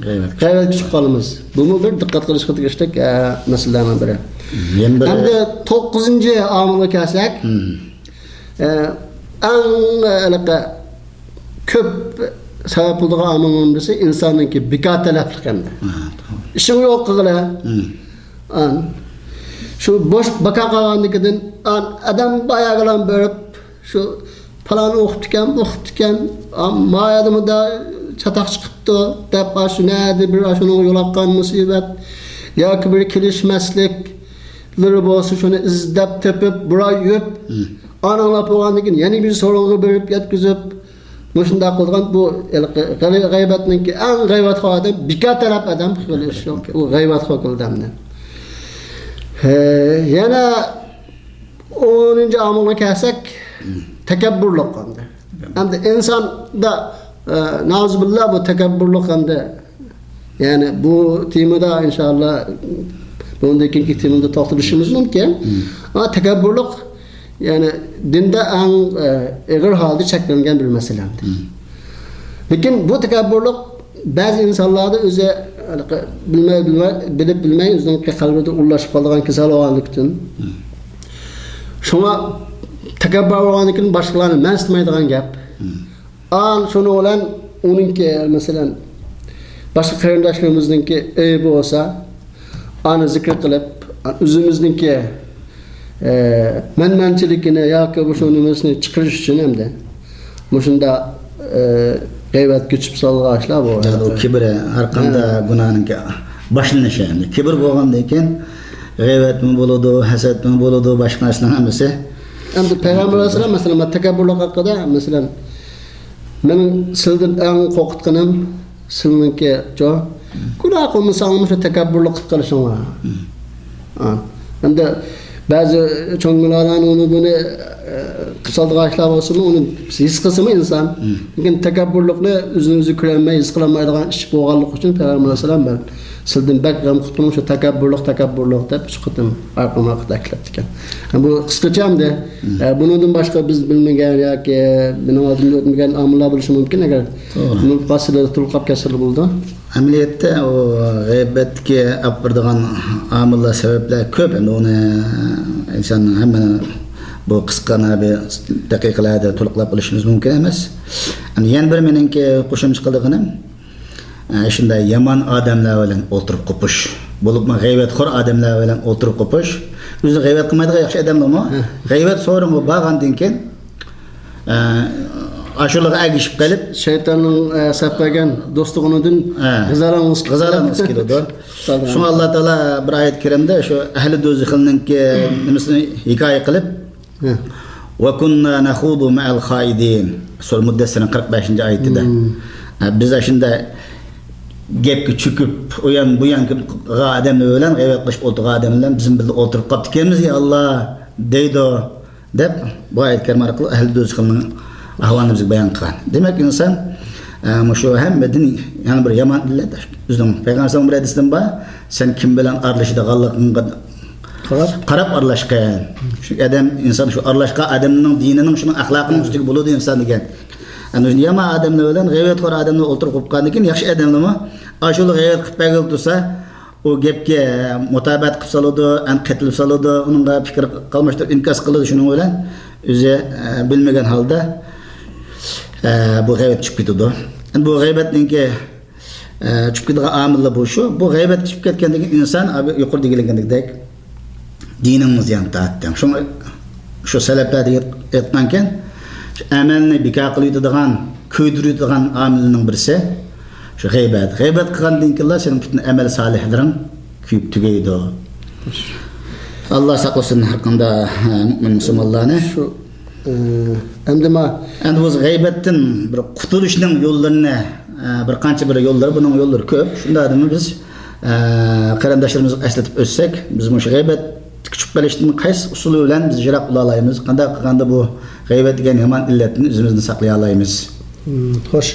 غەيۋەتكە غەيۋەتكە چۈشۈپ قالىمىز. بۇمۇ بىر دىققەت قىلىشقا تېگىشلىك، ئە، مەسىلىلەرنىڭ بىرى. يەنە بىر ئەمدى توققۇزىنچى ئامىلغا كەلسەك، مم. ئە، ئەڭ، ئە، ھېلىقى كۆپ سەۋەب بولىدىغان ئامىلنىڭ بىرسى ئىنساننىڭكى بىكار تەلەپلىك ئەمدى. ھە، توغرا. ئىشىڭ يوق قىلغىلى. مم. ئان، شۇ بوش بىكار قالغاندىكىدىن، ئان، ئادەم باياغىلام بېرىپ، شۇ پالان ئوقۇپتىكەن، بۇ ئوقۇپتىكەن، ئا، ما يەردە مۇندا چاتاق چىقىپتۇ دەپ، ئا، شۇ نەدە بىر، ئا، شۇنىڭغا يولۇققان مۇسىبەت ياكى بىر كېلىشمەسلىكلىرى بولسا، شۇنى ئىزدەپ تېپىپ، بىر ئاي يۈرۈپ، مم. ئانا ئاڭلاپ بولغاندىن كېيىن يەنە بىر سورۇنغا بېرىپ يەتكۈزۈپ، مۇشۇنداق قىلىدىغان بۇ ھېلىقى غەي-، غەيۋەتنىڭكى ئەڭ غەيۋەتخور ئادەم، بىكار تەلەپ ئادەم، خېلى ئىش يوق. ئۇ غەيۋەتخور قىلدى ئەمدى. ھە، يەنە ئونىنچى ئامىلغا كەلسەك، تەكەببۇرلۇق ئەمدى. ئەمدى ئىنساندا، ئە، نەئۇزۇبىللا، بۇ تەكەببۇرلۇق ئەمدى. يەنى بۇ تېمىدا ئىنشائاللا بۇندىن كېيىنكى تېمىدا توختىلىشىمىز مۇمكىن. مم. ئەمما تەكەببۇرلۇق، يەنى دىندا ئەڭ، ئە، ئېغىر ھالدا چەكلەنگەن بىر مەسىلە ئەمدى. مم. لېكىن بۇ تەكەببۇرلۇق بەزى ئىنسانلاردا ئۆزى، ھېلىقى، بىلمەي، بىلمەي، بىلىپ بىلمەي ئۆزىنىڭ قەلبىدە ئورۇنلاشىپ قالىدىغان كېسەل بولغانلىقتىن، مم. شۇڭا تەكەببۇر بولغاندىن كېيىن باشقىلارنى مەنسىتمەيدىغان گەپ. مم. ئان شۇنىڭ بىلەن ئۇنىڭكى، مەسىلەن، باشقا قېرىنداشلىرىمىزنىڭكى ئەيىبى بولسا، ئانى زىكىر قىلىپ، ئۆزىمىزنىڭكى، ئە، مەنمەنچىلىكىنى ياكى مۇشۇ نېمىسىنى چىقىرىش ئۈچۈن ئەمدى مۇشۇنداق، ئە، غەيۋەتكە چۈشۈپ سالغان ئىشلار بۇ. يەنى ئۇ كىبىر، ھەر قانداق ھە. گۇناھنىڭكى باشلىنىشى ئەمدى. كىبىر بولغاندىن كېيىن غەيۋەتمۇ بولىدۇ، ھەسەتمۇ بولىدۇ، باشقا نەرسىنىڭ ھەممىسى. ئەمدى پەيغەمبەر ئەلەيھىسسالام، مەسىلەن، مەن تەكەببۇرلۇق ھەققىدە، مەسىلەن، مېنىڭ سىلىدىن ئەڭ قورقۇتقىنىم سىلىنىڭكى، جۇ، گۇناھ قىلمىساڭمۇ شۇ تەكەببۇرلۇق قىلىپ قېلىشىڭلار. مم. ھا. ئەمدى بەزى چوڭ مۇلالاردىن ئۇنى بۇنى، ئە، قىلىپ سالىدىغان ئىشلار بولسىمۇ، ئۇنى ھېس قىلسىمۇ ئىنسان. مم. لېكىن تەكەببۇرلۇقنى ئۆزىنى ئۆزى كۆرەلمەي، ھېس قىلالمايدىغان ئىش بولغانلىقى ئۈچۈن پەيغەمبەر ئەلەيھىسسالام، مەن سىلىدىن بەك غەم قىپتىمەن، شۇ تەكەببۇرلۇق، تەكەببۇرلۇق دەپ ئۈچ قېتىم ئايرىم ئايرىم ئەكلەپتىكەن. بۇ قىسقىچە ئەمدى. مم. ئە، بۇنىڭدىن باشقا بىز بىلمىگەن ياكى مېنىڭ ئالدىمدا ئۆتمىگەن ئامىللار بولۇشى مۇمكىن، ئەگەر توغرا. بۇنى قاستىدا تولۇق قاپ كەتسىلا بولىدۇ. ئەمەلىيەتتە ئۇ غەيۋەتكە ئاپىرىدىغان ئامىللار، سەۋەبلەر كۆپ. ئەمدى ئۇنى ئىنساننىڭ ھەممىنى بۇ قىسقا بىر دەقىقىلەردە تولۇقلاپ بولۇشىمىز مۇمكىن ئەمەس. ئەمدى يەنە بىر مېنىڭكى قوشۇمچە قىلىدىغىنىم، ئە، شۇنداق يامان ئادەملەر بىلەن ئولتۇرۇپ قوپۇش. بولۇپمۇ غەيۋەتخور ئادەملەر بىلەن ئولتۇرۇپ قوپۇش. ئۆزى غەيۋەت قىلمايدىغان ياخشى ئادەملەرمۇ ھە. غەيۋەت سورۇنغا بارغاندىن كېيىن، ئە، ئاشۇلارغا ئەگىشىپ قېلىپ، شەيتاننىڭ، ئە، سەپ بەرگەن دوستلۇقىدىن ھە. غىزالانغۇسى غىزالانغۇسى كېلىدۇ. شۇڭا ئاللا تائالا بىر ئايەت كەرىمدە شۇ ئەھلى دوزىخنىڭكى نېمىسىنى ھېكايە قىلىپ، ھە. «وكنا نخوض مع الخائضين». سۈرە مۇددەسسىرنىڭ قىرىق بەشىنچى ئايىتىدە. مم. ھە، بىز ئاشۇنداق گەپكە چۆكۈپ، ئۇ يان بۇ يانغا ئادەملەر بىلەن غەيۋەت قىلىپ ئولتۇرغان ئادەملەر بىلەن بىز بىللە ئولتۇرۇپ قاپتىكەنمىز، يا ئاللا، دەيدۇ، دەپ بۇ ئايەت كەرىمە ئارقىلىق ئەھلى دوزىخنىڭ ئەھۋالىنى بىزگە بايان قىلغان. دېمەك، ئىنسان، ئە، مۇشۇ ھەممىدىن يەنە بىر يامان ئىللەت. ئۆزىنىڭ پەيغەمبەر بىر ھەدىسىدىن بار، سەن كىم بىلەن ئارىلىشىدىغانلىقىڭغا قاراپ. قاراپ ئارىلاشقىن. چۈنكى ئادەم، ئىنسان شۇ ئارىلاشقان ئادەمنىڭ دىنىنىڭ شۇنىڭ ئەخلاقىنىڭ ئۈستىگە بولىدۇ ئىنسان دېگەن. ئەنە شۇ يامان ئادەملەر بىلەن غەيۋەتخور ئادەملەر ئولتۇرۇپ قوپقاندىن كېيىن ياخشى ئادەملەرمۇ ئاشۇلا غەيۋەت قىلىپ بەرگىلى تۇرسا، ئۇ گەپكە مۇتابىئەت قىلىپ سالىدۇ، ئەنقىتىلىپ سالىدۇ، ئۇنىڭغا پىكىر قالماشتۇرۇپ ئىنكاس قىلىدۇ. شۇنىڭ بىلەن ئۆزى، ئە، بىلمىگەن ھالدا، ئە، بۇ غەيۋەت چۈشۈپ كېتىدۇ. ئەمدى بۇ غەيۋەتنىڭكى ئە، چۈشۈپ كېتىدىغان ئامىللار بۇ شۇ. بۇ غەيۋەتكە چۈشۈپ كەتكەندىن كېيىن ئىنسان، ئابى يۇقىرىدا دېگەنلىكىدەك، دىنىڭنى زىيان تارتتىڭ. شۇڭا شۇ سەلەپلەردە ئېيت-، ئېيتقانكەن، شۇ ئەمەلنى بىكار قىلىۋېتىدىغان، كۆيدۈرۈۋېتىدىغان ئامىلنىڭ بىرسى شۇ غەيۋەت. غەيۋەت قىلغاندىن كېيىنلا سېنىڭ پۈتۈن ئەمەل سالىھلىرىڭ كۆيۈپ تۈگەيدۇ. ئاللا ساقلىسۇن ھەر قانداق، ھە، مۇئمىن مۇسۇلمانلارنى. شۇ، ئە، ئەمدى ما- ئەمدى بىز غەيۋەتتىن بىر قۇتۇلۇشنىڭ يوللىرىنى، ئە، بىر قانچە بىر يوللىرى، بۇنىڭ يوللىرى كۆپ. شۇنداق ئادەمنى بىز ئە، قېرىنداشلىرىمىزغا ئەسلىتىپ ئۆتسەك، بىز مۇشۇ غەيۋەتكە چۈشۈپ قېلىشتىن قايسى ئۇسۇل بىلەن بىز يىراق بولالايمىز؟ قانداق قىلغاندا بۇ غەيۋەت دېگەن يامان ئىللەتتىن ئۆزىمىزنى ساقلىيالايمىز؟ مم، خوش.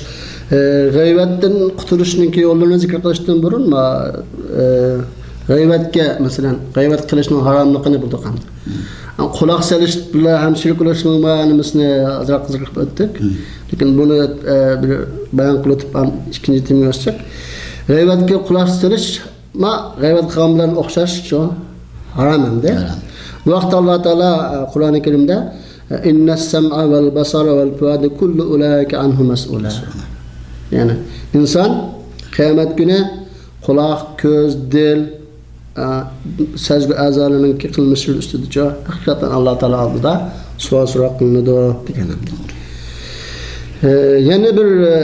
ئە، غەيۋەتتىن قۇتۇلۇشنىڭكى يوللىرىنى زىكىر قىلىشتىن بۇرۇن، ما-، ئە، غەيۋەتكە، مەسىلەن، غەيۋەت قىلىشنىڭ ھاراملىقىنى بىلدۇق ئەمدى. قۇلاق سېلىش بىلەن ھەم شېرىك بولۇشنىڭ نېمىسىنى ئازراق زىكىر قىلىپ ئۆتتۇق. لېكىن بۇنى، ئە، بىر بايان قىلىۋېتىپ، ئىككىنچى تېمىگە ئۆتسەك. غەيۋەتكە قۇلاق سېلىش، ما، غەيۋەت قىلغان بىلەن ئوخشاش، شۇ ھارام ئەمدى. ھارام. بۇ ھەقتە ئاللا تائالا، ئە، قۇرئانى كەرىمدە، ئىننەس سەمئە ۋەل بەسەرە ۋەل فۇئادە كۇللۇ ئۇلائىكە ئەنھۇ مەسئۇلە. يەنى ئىنسان قىيامەت كۈنى قۇلاق، كۆز، دىل، ئە، سەزگۈ ئەزالىرىنىڭكى قىلمىشلىرى ئۈستىدىچۇ، ھەقىقەتەن ئاللا تائالا ئالدىدا سوئال سوراق قىلىنىدۇ دېگەن. ئە، يەنە بىر، ئە،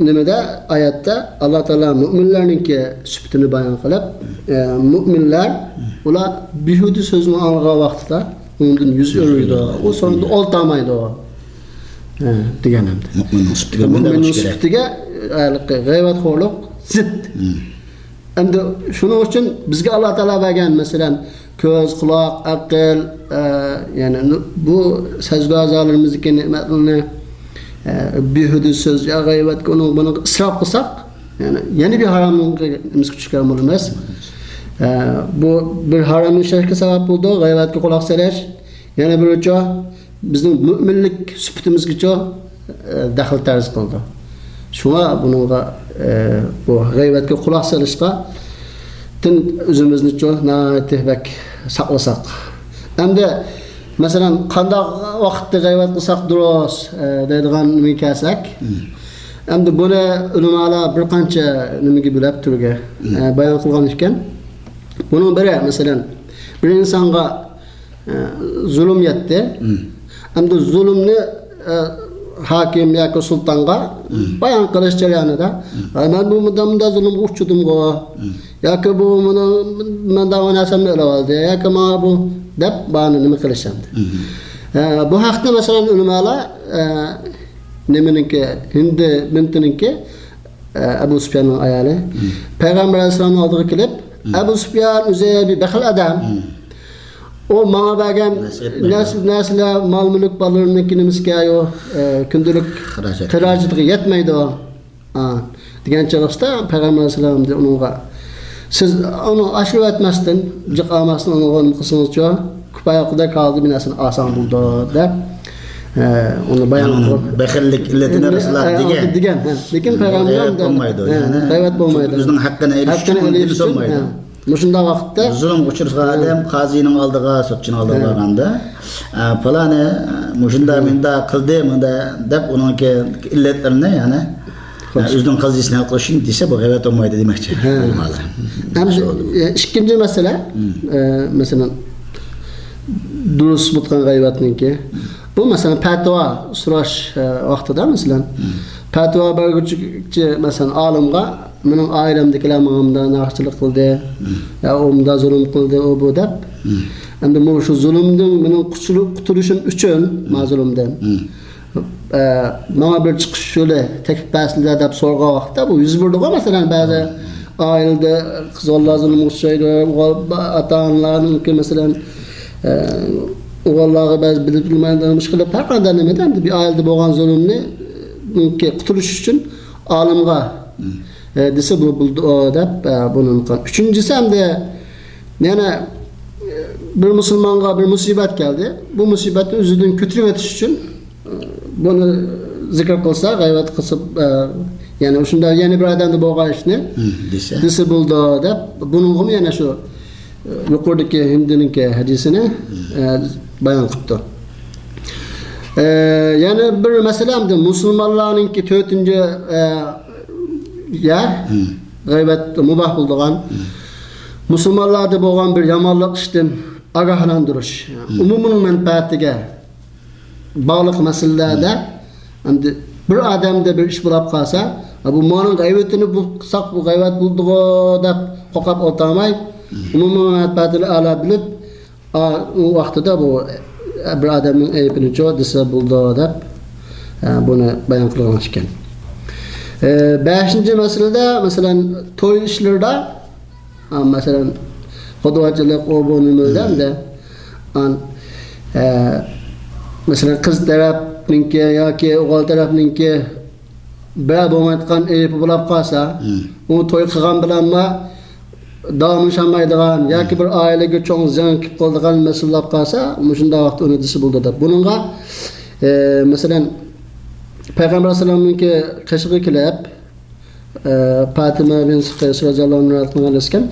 نېمىدە، ئايەتتە ئاللا تائالا مۆمىنلەرنىڭكى سۈپىتىنى بايان قىلىپ، ئە، مۆمىنلەر ئۇلار بىھۇدە سۆزنى ئاڭلىغان ۋاقتىدا ئۇنىڭدىن يۈز ئۆرۈيدۇ، ئۇ سورۇندا ئولتۇرمايدۇ، ئە، دېگەن ئەمدى. مۆمىننىڭ سۈپىتىگە مۆمىننىڭ سۈپىتىگە، ئە، غەيۋەتخورلۇق زىت. ئەمدى شۇنىڭ ئۈچۈن بىزگە ئاللا تائالا بەرگەن، مەسىلەن، كۆز، قۇلاق، ئەقىل، ئە، يەنى نۇ-، بۇ سەزگۈ ئەزالىرىمىزدىكى نېمەتلەرنى، ئە، بىھۇدە سۆز يا غەيۋەتكە، ئۇنىڭ بۇنىڭغا ئىسراپ قىلساق، يەنى يەنە بىر ھاراملىققا نېمىسىگە چۈشكەن بولىمىز. ئە، بۇ بىر ھارام ئىشلارغا سەۋەب بولىدۇ، غەيۋەتكە قۇلاق سېلىش. يەنە بىرىچۇ، بىزنىڭ مۆمىنلىك سۈپىتىمىزگىچۇ، ئە، دەخلى تەرۇز قىلىدۇ. شۇڭا بۇنىڭغا، ئە، بۇ غەيۋەتكە قۇلاق سېلىشقا تىن ئۆزىمىزنىچۇ ناھايىتى بەك ساقلىساق. ئەمدى، مەسىلەن، قانداق ۋاقىتتا غەيۋەت قىلساق دۇرۇس، ئە، دەيدىغان نېمىگە كەلسەك، ئەمدى بۇنى ئۆلىمالار بىر قانچە نېمىگە بۆلەپ تۈرگە، ئە، بايان قىلغان ئىكەن. بۇنىڭ بىرى، مەسىلەن، بىر ئىنسانغا ئە، زۇلۇم يەتتى. ئەمدى زۇلۇمنى، ئە، ھاكىم ياكى سۇلتانغا بايان قىلىش جەريانىدا، «ئە، مەن بۇ مۇنداق، مۇنداق زۇلۇمغا ئۇچرىدىمغۇ، ياكى بۇ مانا مەندىن بۇ نەرسەمنى ئېلىۋالدى، ياكى ماڭا بۇ» دەپ، بارىنى نېمە قىلىش ئەمدى. ئە، بۇ ھەقتە، مەسىلەن، ئۆلىمالار، ئە، نېمىنىڭكى، ھىندى بىنتىنىڭكى، ئە، ئەبۇ سۇپياننىڭ ئايالى. پەيغەمبەر ئەلەيھىسسالامنىڭ ئالدىغا كېلىپ، «ئەبۇ سۇپيان ئۆزى بىر بەخىل ئادەم. ئۇ ماڭا بەرگەن نەرسە-، نەرسىلەر، مال-مۈلۈك، بالىلىرىمنىڭكى نېمىسىكەن، ئە، كۈندىلىك خىراجەتكە يەتمەيدۇ.» ئا، دېگەن چېغىسىدا پەيغەمبەر ئەلەيھىسسالام ئۇنىڭغا، «سىز ئۇنى ئاشۇرۇۋەتمەستىن، جىق ئالماستىن ئۇنىڭغا نېمە قىلسىڭىزچۇ، كۇپايە قىلدەك ھالدا بىر نەرسىنى ئالساڭ بولىدۇ» دەپ، ئە، ئۇنى بايان قىلىپ، بەخىللىك ئىللىتىنى رەسۇلۇللا دېگەن. دېگەن، ھە. لېكىن پەيغەمبەر غەيۋەت بولمايدۇ، ھە، يەنى غەيۋەت بولمايدۇ. ئۆزىنىڭ ھەققىنى ئېلىش ئۈچۈن، ھە. مۇشۇنداق ۋاقىتتا زۇلۇمغا ئۇچرىغان ئادەم قازىنىڭ ئالدىغا، سوتچىنىڭ ئالدىغا بارغاندا، «ئە، پالانى مۇشۇنداق، مۇنداق قىلدى، مۇنداق» دەپ، ئۇنىڭكى ئىللەتلىرىنى، يەنى، ئۆزىنىڭ قەزىيىسىنى ھەل قىلىش ئۈچۈن دېسە، بۇ غەيۋەت بولمايدۇ دېمەكچى. ھە. ئەمدى، ئە، ئىككىنچى مەسىلە، ئە، مەسىلەن، دۇرۇس بولغان غەيۋەتنىڭكى. بۇ، مەسىلەن، پەتىۋا سوراش، ئە، ۋاقتىدا، مەسىلەن، پەتىۋا بەرگۈچى، مەسىلەن، ئالىمغا، «مېنىڭ ئائىلەمدىكىلەر ماڭا مۇنداق ناھەقچىلىق قىلدى، يا ئۇ مۇنداق زۇلۇم قىلدى، ئۇ بۇ» دەپ. ئەمدى مۇشۇ زۇلۇمدىن مېنىڭ قۇتۇلۇ-، قۇتۇلۇشۇم ئۈچۈن، ما زۇلۇمدىن، ئە، ماڭا بىر چىقىش يولى تېپىپ بەرسىلە دەپ سورىغان ۋاقىتتا، بۇ يۈز بېرىدىغۇ، مەسىلەن، بەزى ئائىلىدە قىز بالىلار زۇلۇمغا ئۇچرايدۇ، ئوغۇل، ئاتا-ئانىلارنىڭكى، مەسىلەن، ئە، ئوغۇللارغا بەزى بىلىپ بىلمەيدىغان ئىش قىلىپ، ھەر قانداق نېمىدە ئەمدى بىر ئائىلىدە بولغان زۇلۇمنى، نىڭكى قۇتۇلۇش ئۈچۈن ئالىمغا، ئە، دېسە بۇ بولىدۇ، ئۇ دەپ، ئە، بۇنى قىلغان. ئۈچىنچىسى ئەمدى يەنە، ئە، بىر مۇسۇلمانغا بىر مۇسىبەت كەلدى. بۇ مۇسىبەتنى ئۆزىدىن كۆتۈرۈۋېتىش ئۈچۈن، ئە، بۇنى زىكىر قىلسا، غەيۋەت قىلسا، ئە، يەنى شۇنداق يەنە بىر ئادەمدە بولغان ئىشنى دېسە، دېسە بولىدۇ دەپ، بۇنىڭغىمۇ يەنە شۇ يۇقىرىدىكى ھىندىنىڭكى ھەدىسىنى، ئە، بايان قىپتۇ. ئە، يەنە بىر مەسىلە، ئەمدى مۇسۇلمانلارنىڭكى تۆتىنچى، ئە، يەر، غەيۋەت مۇباھ بولىدىغان، مۇسۇلمانلاردا بولغان بىر يامانلىق ئىشتىن ئاگاھلاندۇرۇش، ئومۇمنىڭ مەنپەئەتىگە باغلىق مەسىلىلەردە، ئەمدى بىر ئادەمدە بىر ئىش بولاپ قالسا، «بۇ مانىڭ غەيۋىتىنى بۇ قىلساق، بۇ غەيۋەت بولىدىغۇ» دەپ قورقۇپ ئولتۇرماي، ئومۇمنىڭ مەنپەئەتىنى ئەلا بىلىپ، ئا، ئۇ ۋاقتىدا بۇ بىر ئادەمنىڭ ئەيىبىنىچۇ دېسە بولىدۇ دەپ، ئە، بۇنى بايان قىلغان ئىكەن. ئە، بەشىنچى مەسىلىدە، مەسىلەن، توي ئىشلىرىدا، ئا، مەسىلەن، غۇدۋاچىلىق، ئۇ بۇ نېمىلەردە، ئان، ئە، مەسىلەن، قىز تەرەپنىڭكى ياكى ئوغۇل تەرەپنىڭكى بىرەر بولمايدىغان ئەيىبى بولۇپ قالسا، ئۇ توي قىلغان بىلەنمۇ داۋاملىشالمايدىغان ياكى بىر ئائىلىگە چوڭ زىيان كېلىپ قالىدىغان مەسىلە بولۇپ قالسا، مۇشۇنداق ۋاقىتتا ئۇنى دېسە بولىدۇ دەپ. بۇنىڭغا، ئە، مەسىلەن، پەيغەمبەر ئەلەيھىسسالامنىڭكى قېشىغا كېلىپ، ئە، پاتىمە بىنت قەيس رەزىياللاھۇ ئەنھا رىۋايەت قىلغان ئىكەن،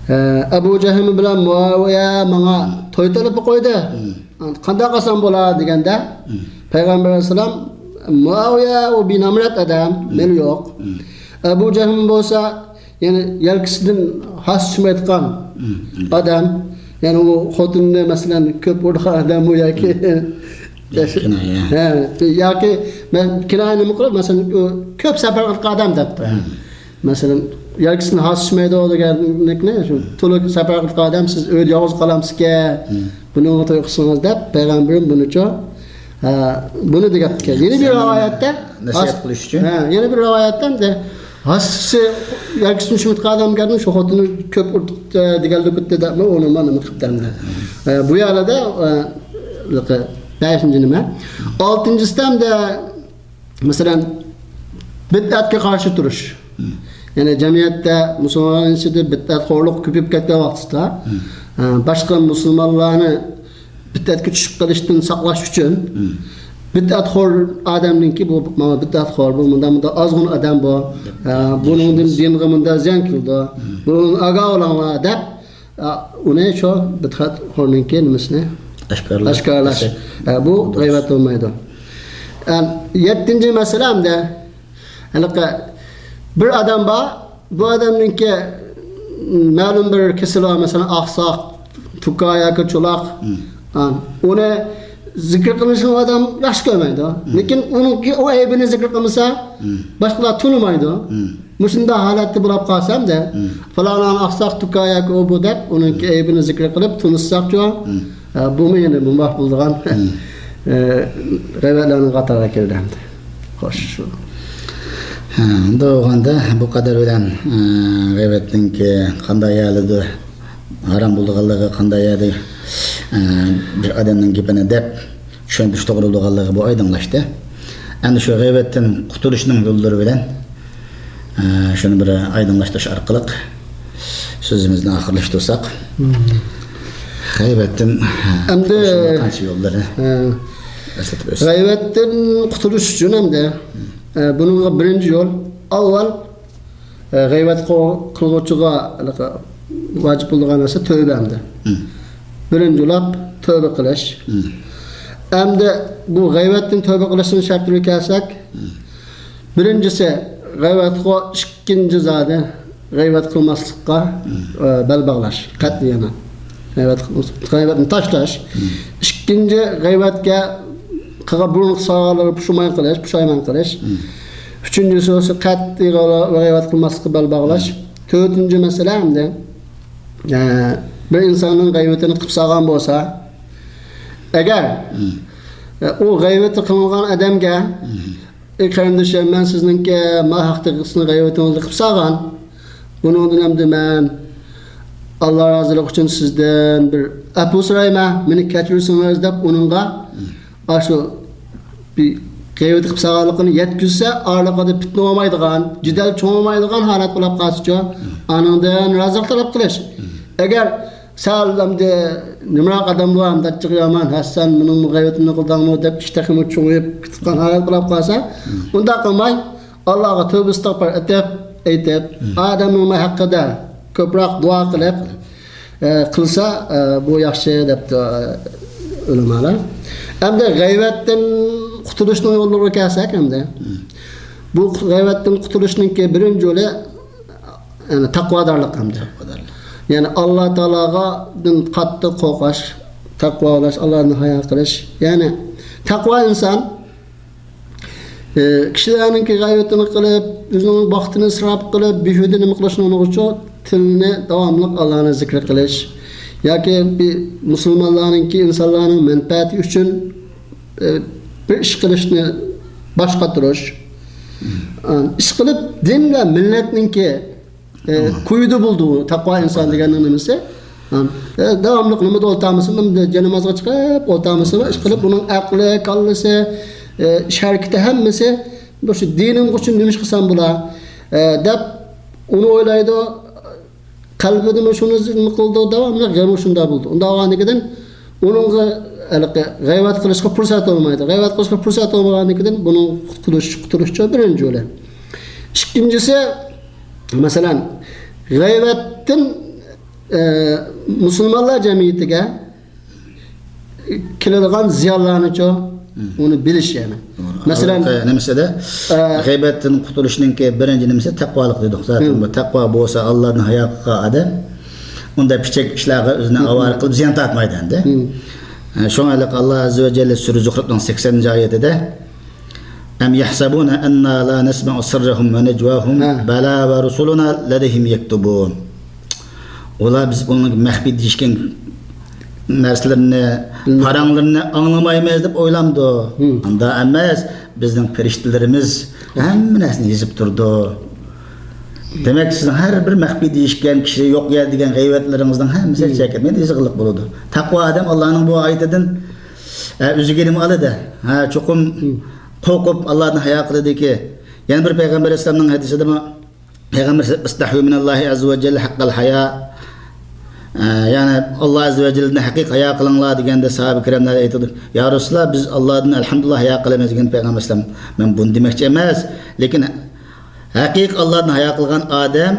ئە، ئەبۇ جەھىم بىلەن مۇئاۋىيە ماڭا توي تەلىپى قويدى. قانداق قىلسام بولا دېگەندە، پەيغەمبەر ئەلەيھىسسالام، مۇئاۋىيە ئۇ بىنامرات ئادەم، مېلى يوق. ئەبۇ جەھىم بولسا، يەنى يەلكىسىدىن ھاس چۈشمەيدىغان ئادەم. يەنى ئۇ خوتۇنىنى، مەسىلەن، كۆپ ئۇرىدىغان ئادەم بۇ ياكى كىنايە. ھە، ياكى مەن كىنايە نېمە قىلىپ، مەسىلەن، ئۇ كۆپ سەپەر قىلىدىغان ئادەم دەپتۇ. مەسىلەن، يەلكىسىدىن ھاس چۈشمەيدۇ دېگەنلىكنى، شۇ تولا سەپەر قىلىدىغان ئادەم، سىز ئۆيدە يالغۇز قالامسىكەن، بۇنىڭغا توي قىلسىڭىز دەپ، پەيغەمبىرىم بۇنىچۇ، ھە، بۇنى دېگەپتىكەن. يەنە بىر رىۋايەتتە، نەسىھەت قىلىش ئۈچۈن. ھە، يەنە بىر رىۋايەتتە، ھاسىسى يەلكىسىدىن چۈشمەيدىغان ئادەم گەپنى شۇ خوتۇنى كۆپ ئۇردى دېگەنلىك ئۆتتى دەپمۇ ئۇنى مانا نېمە قىپتۇ ئەمدى. ئە، بۇ يەردە، ئە، بەشىنچى نېمە. ئالتىنچىسىدا ئەمدى، مەسىلەن، بىدئەتكە قارشى تۇرۇش. يەنى جەمئىيەتتە مۇسۇلمانلارنىڭ ئىچىدە بىدئەتخورلۇق كۆپىيىپ كەتكەن ۋاقتىدا، ئە، باشقا مۇسۇلمانلارنى بىدئەتكە چۈشۈپ قېلىشتىن ساقلاش ئۈچۈن، بىدئەتخور ئادەمنىڭكى بۇ، مانا بىدئەتخور، بۇ مۇنداق، مۇنداق ئازغۇن ئادەم بۇ، ئە، بۇنىڭدىن دىنغا مۇنداق زىيان كېلىدۇ، بۇنىڭدىن ئاگاھ بولۇڭلار دەپ، ئە، ئۇنى شۇ بىدئەتخورنىڭكى نېمىسىنى ئاشكارىلاش. ئاشكارىلاش. ئە، بۇ غەيۋەت بولمايدۇ. ئە، يەتتىنچى مەسىلە ئەمدى، ھېلىقى بىر ئادەم بار، بۇ ئادەمنىڭكى مەلۇم بىر كېسىلى بار، مەسىلەن، ئاقساق، توكا ياكى چولاق. ئا، ئۇنى زىكىر قىلىشنى ئۇ ئادەم ياخشى كۆرمەيدۇ. لېكىن ئۇنىڭكى ئۇ ئەيىبىنى زىكىر قىلمىسا، باشقىلار تونۇمايدۇ. مۇشۇنداق ھالەتتە بولۇپ قالسا ئەمدى، پالانانىڭ ئاقساق، توكا ياكى ئۇ بۇ دەپ، ئۇنىڭكى ئەيىبىنى زىكىر قىلىپ تونۇتساقچۇ، ئە، بۇمۇ يەنە مۇباھ بولىدىغان، ئە، غەيۋەتلەرنىڭ قاتارىغا كىرىدۇ ئەمدى. خوش، شۇ. ھە، ئۇنداق بولغاندا بۇ قەدەر بىلەن، ئە، غەيۋەتنىڭكى قانداق يەردە ھارام بولىدىغانلىقى، قانداق يەردە، ئە، بىر ئادەمنىڭ گېپىنى دەپ چۈشەندۈرۈش توغرا بولىدىغانلىقى بۇ ئايدىڭلاشتى. ئەمدى شۇ غەيۋەتتىن قۇتۇلۇشنىڭ يوللىرى بىلەن، ئە، شۇنى بىر ئايدىڭلاشتۇرۇش ئارقىلىق سۆزىمىزنى ئاخىرلاشتۇرساق. غەيۋەتتىن، ئە، ئەمدى قۇتۇلۇشنىڭ قانچە يوللىرى، ئە، ئەسلىتىپ ئۆتسەك. غەيۋەتتىن قۇتۇلۇش ئۈچۈن ئەمدى، ئە، بۇنىڭغا بىرىنچى يول، ئاۋۋال، ئە، غەيۋەت قىل-، قىلغۇچىغا ۋاجىپ بولىدىغان نەرسە تۆۋبە ئەمدى. بىرىنچى يول تۆۋبە قىلىش. ئەمدى بۇ غەيۋەتتىن تۆۋبە قىلىشنىڭ شەرتلىرىگە كەلسەك، بىرىنچىسى، غەيۋەتخور ئىككىنچى زادى غەيۋەت قىلماسلىققا، ئە، بەل باغلاش، قەتئىي يەنە. غەيۋەت قىلماسلىق، غەيۋەتنى تاشلاش. ئىككىنچى، غەيۋەتكە قىلغان بۇرۇنقى سالغانلىرىغا پۇشايمان قىلىش، پۇشايمان قىلىش. ئۈچىنچىسى بولسا قەتئىي غەيۋەت قىلماسلىققا بەل باغلاش. تۆتىنچى مەسىلە ئەمدى، ئە، بىر ئىنساننىڭ غەيۋىتىنى قىلىپ سالغان بولسا، ئەگەر، ئە، ئۇ غەيۋىتى قىلىنغان ئادەمگە، ئەي قېرىندىشىم، مەن سىزنىڭكى ما ھەقتىكى غەيۋىتىڭىزنى قىلىپ سالغان. بۇنىڭدىن ئەمدى مەن ئاللا رازىلىقى ئۈچۈن سىزدىن بىر ئەپۇ سورايمەن، مېنى كەچۈرسىڭىز دەپ ئۇنىڭغا ئاشۇ بىر غەيۋىتى قىلىپ سالغانلىقىنى يەتكۈزسە، ئارىلىقىدا پىتنە بولمايدىغان، جېدەل چوڭىمايدىغان ھالەت بولۇپ قالسىچۇ، ئانىڭدىن رازىلىق تەلەپ قىلىش. ئەگەر سەل ئەمدى نېمىراق ئادەمدۇ، ئەمدى ئاچچىقى يامان، ھە، سەن مېنىڭمۇ غەيۋىتىمنى قىلدىڭمۇ دەپ ئىشتىخىمۇ چوڭىيىپ كېتىدىغان ھالەت بولۇپ قالسا، ئۇنداق قىلماي، ئاللاغا تۆبە ئىستىغپار ئېتىپ، ئېيتىپ، ئادەمنىڭ مەن ھەققىدە كۆپرەك دۇئا قىلىپ، ئە، قىلسا، ئە، بۇ ياخشى دەپتۇ، ئە، ئۆلىمالار. ئەمدى غەيۋەتتىن قۇتۇلۇشنىڭ يوللىرىغا كەلسەك ئەمدى. بۇ غەيۋەتتىن قۇتۇلۇشنىڭكى بىرىنچى يولى، يەنى تەقۋادارلىق ھەمدە. تەقۋادارلىق. يەنى ئاللا تائالادىن قاتتىق قورقۇش، تەقۋا قىلىش، ئاللادىن ھايا قىلىش. يەنى تەقۋا ئىنسان، ئى، كىشىلەرنىڭكى غەيۋىتىنى قىلىپ، ئۆزىنىڭ ۋاقتىنى ئىسراپ قىلىپ، بىھۇدە نېمە قىلىشنىڭ ئورنىغىچۇ تىلىنى داۋاملىق ئاللانى زىكىر قىلىش ياكى بىر مۇسۇلمانلارنىڭكى ئىنسانلارنىڭ مەنپەئەتى ئۈچۈن، ئى، بىر ئىش قىلىشنى باش قاتۇرۇش. ئىشقىلىپ دىن ۋە مىللەتنىڭكى، ئە، كويىدا بولىدۇ تەقۋا ئىنسان دېگەننىڭ نېمىسى؟ ئە، داۋاملىق نېمىدە ئولتۇرمىسىمۇ، جانامازغا چىقىپ ئولتۇرمىسىمۇ، ئىشقىلىپ ئۇنىڭ ئەقلى، كاللىسى، ئە، ئىش ھەرىكىتى ھەممىسى مۇشۇ دىنىم ئۈچۈن نېمە ئىش قىلسام بولا، ئە، دەپ ئۇنى ئويلايدۇ. قەلبىدىمۇ شۇنى زىممە قىلىدۇ، داۋاملىق غېمى شۇنداق بولىدۇ. ئۇنداق بولغاندىكىن ئۇنىڭغا ھېلىقى غەيۋەت قىلىشقا پۇرسەت بولمايدۇ. غەيۋەت قىلىشقا پۇرسەت بولمىغاندىكىن بۇنىڭ قۇتۇلۇش، قۇتۇلۇش يولى بىرىنچى يولى. ئىككىنچىسى، مەسىلەن، غەيۋەتتىن، ئە، مۇسۇلمانلار جەمئىيىتىگە كېلىدىغان زىيانلارنىچۇ، ئۇنى بىلىش يەنى. مەسىلەن، ھازىرقى نېمىسىدە، ئە، غەيۋەتتىن قۇتۇلۇشنىڭكى بىرىنچى نېمىسى تەقۋالىق دېدۇق. زاتەن بۇ تەقۋا بولسا، ئاللادىن ھايا قىلغان ئادەم ئۇنداق پىچەك ئىشلارغا ئۆزىنى ئاۋارە قىلىپ زىيان تارتمايدۇ ئەمدى. ئە، شۇڭا ھېلىقى ئاللا ئەززە ۋە جەللە سۈرە زۇخرۇفنىڭ سەكسەنىنچى ئايىتىدە، «أم يحسبون أنا لا نسمع سرهم ونجواهم بلى ورسلنا لديهم يكتبون.» ئۇلار بىز ئۇنىڭ مەخپىي دېيىشكەن نەرسىلىرىنى، پاراڭلىرىنى ئاڭلىمايمىز دەپ ئويلامدۇ؟ ئۇنداق ئەمەس، بىزنىڭ پەرىشتىلىرىمىز ھەممە نەرسىنى يېزىپ تۇرىدۇ. دېمەك، سىزنىڭ ھەر بىر مەخپىي دېيىشكەن كىشى يوق يەر دېگەن غەيۋەتلىرىڭىزنىڭ ھەممىسى چەكلىمەي يېزىقلىق بولىدۇ. تەقۋا ئادەم ئاللانىڭ بۇ ئايىتىدىن، ئە، ئۆزىگە نېمە ئالىدۇ؟ ھە، چوقۇم قورقۇپ ئاللادىن ھايا قىلىدىكى. يەنە بىر پەيغەمبەر ئەلەيھىسسالامنىڭ ھەدىسىدىمۇ پەيغەمبەر «استحيوا من الله عز وجل حق الحياء». ئە، يەنى، «ئاللا ئەززە ۋە جەللىدىن ھەقىقىي ھايا قىلىڭلار» دېگەندە، ساھابە كىراملار ئېيتىدۇ، «يا رەسۇلاللا، بىز ئاللادىن ئەلھەمدۇلىللا ھايا قىلىمىز» دېگەن پەيغەمبەر ئەلەيھىسسالام. مەن بۇنى دېمەكچى ئەمەس، لېكىن ھەقىقىي ئاللادىن ھايا قىلغان ئادەم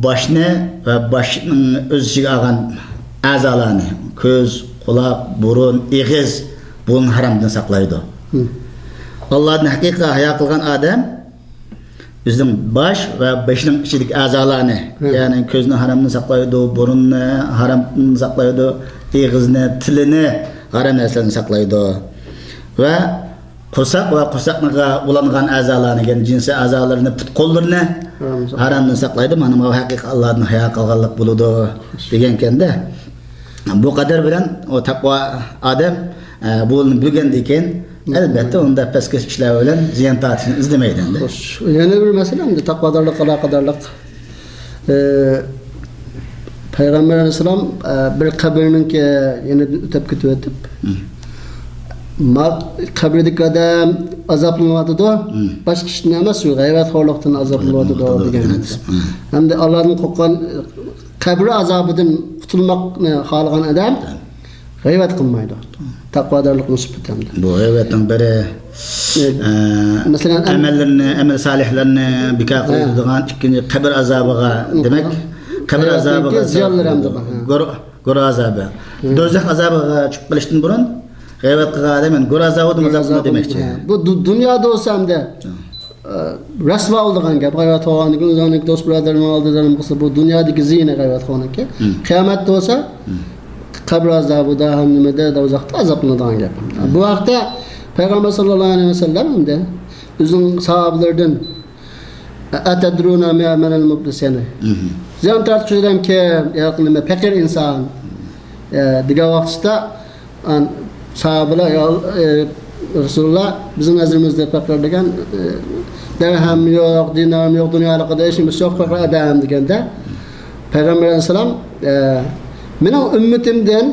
باشنى ۋە باشنىڭ ئۆز ئىچىگە ئالغان ئەزالارنى، كۆز، قۇلاق، بۇرۇن، ئېغىز، بۇنى ھارامدىن ساقلايدۇ. ئاللادىن ھەقىقىي ھايا قىلغان ئادەم ئۆزىنىڭ باش ۋە بېشىنىڭ ئىچىدىكى ئەزالارنى، يەنى كۆزنى ھارامدىن ساقلايدۇ، بۇرۇننى ھارامدىن ساقلايدۇ، ئېغىزنى، تىلىنى ھارام نەرسىلەردىن ساقلايدۇ. ۋە قورساق ۋە قورساقنىغا ئۇلانغان ئەزالارنى، يەنى جىنسىي ئەزالىرىنى، پۇت-قوللىرىنى ھارامدىن ساقلايدۇ. مانا بۇ ھەقىقىي ئاللادىن ھايا قىلغانلىق بولىدۇ دېگەنكەندە. بۇ قەدەر بىلەن ئۇ تەقۋا ئادەم، ئە، بۇنى بىلگەندىن كېيىن، ئەلبەتتە، ئۇنداق پەسكەش ئىشلار بىلەن زىيان تارتىشنى ئىزدىمەيدۇ ئەمدى. خوش، يەنە بىر مەسىلە ئەمدى تەقۋادارلىققا ئالاقىدارلىق. ئە، پەيغەمبەر ئەلەيھىسسالام، ئە، بىر قەبرىنىڭكى يېنىدىن ئۆتۈپ كېتىۋېتىپ، ما-، قەبرىدىكى ئادەم ئازابلىنىۋاتىدۇ، باشقا ئىشتىن ئەمەس، شۇ غەيۋەتخورلۇقتىن ئازابلىنىۋاتىدۇ دېگەن. ھەمدە ئاللادىن قورققان، قەبرە ئازابىدىن قۇتۇلماقنى خالىغان ئادەم غەيۋەت قىلمايدۇ. تەقۋادارلىقنىڭ سۈپىتى ھەمدە. بۇ غەيۋەتنىڭ بىرى، ئە، مەسىلەن، ئەم- ئەمەللىرىنى، ئەمەل سالىھلىرىنى بىكار قىلىدىغان، ئىككىنچى، قەبرە ئازابىغا، دېمەك، قەبرە ئازابىغا زىيانلىرى ھەمدە بار. گور-، گور ئازابى. دوزاخ ئازابىغا چۈشۈپ قېلىشتىن بۇرۇن غەيۋەت قىلغان ئادەم، يەنى گور ئازابىدىن ئازابلىنىدۇ دېمەكچى. بۇ دۇ-، دۇنيادا بولسا ئەمدى، ئە، رەسۋا بولىدىغان گەپ. غەيۋەت قىلغاندىن كېيىن ئۆزۈڭنىڭ دوست بۇرادەرلىرىنىڭ ئالدىدا نېمە قىلسا، بۇ دۇنيادىكى زىيىنى غەيۋەت قىلغاندىن كېيىن. قىيامەتتە بولسا، قەبرە ئازابىدا ھەم نېمىدە، دوزاختا ئازابلىنىدىغان گەپ. بۇ ھەقتە پەيغەمبەر ساللاللاھۇ ئەلەيھى ۋەسەللەم ئەمدى ئۆزىنىڭ ساھابىلىرىدىن، «أتدرون ما، من المفلس؟» يەنى، زىيان تارتقۇچى ئادەم كىم؟ ياكى نېمە، پەقىر ئىنسان، ئە، دېگەن ۋاقتىدا، ئان-، ساھابىلەر، «يا، ئە، رەسۇلاللا، بىزنىڭ نەزىرىمىزدە پەقىر دېگەن، ئە، دىرھەم يوق، دىنارىم يوق، دۇنيالىقىدا ھېچ نېمىسى يوق، پەقىر ئادەم» دېگەندە، پەيغەمبەر ئەلەيھىسسالام، ئە، «مېنىڭ ئۈممىتىمدىن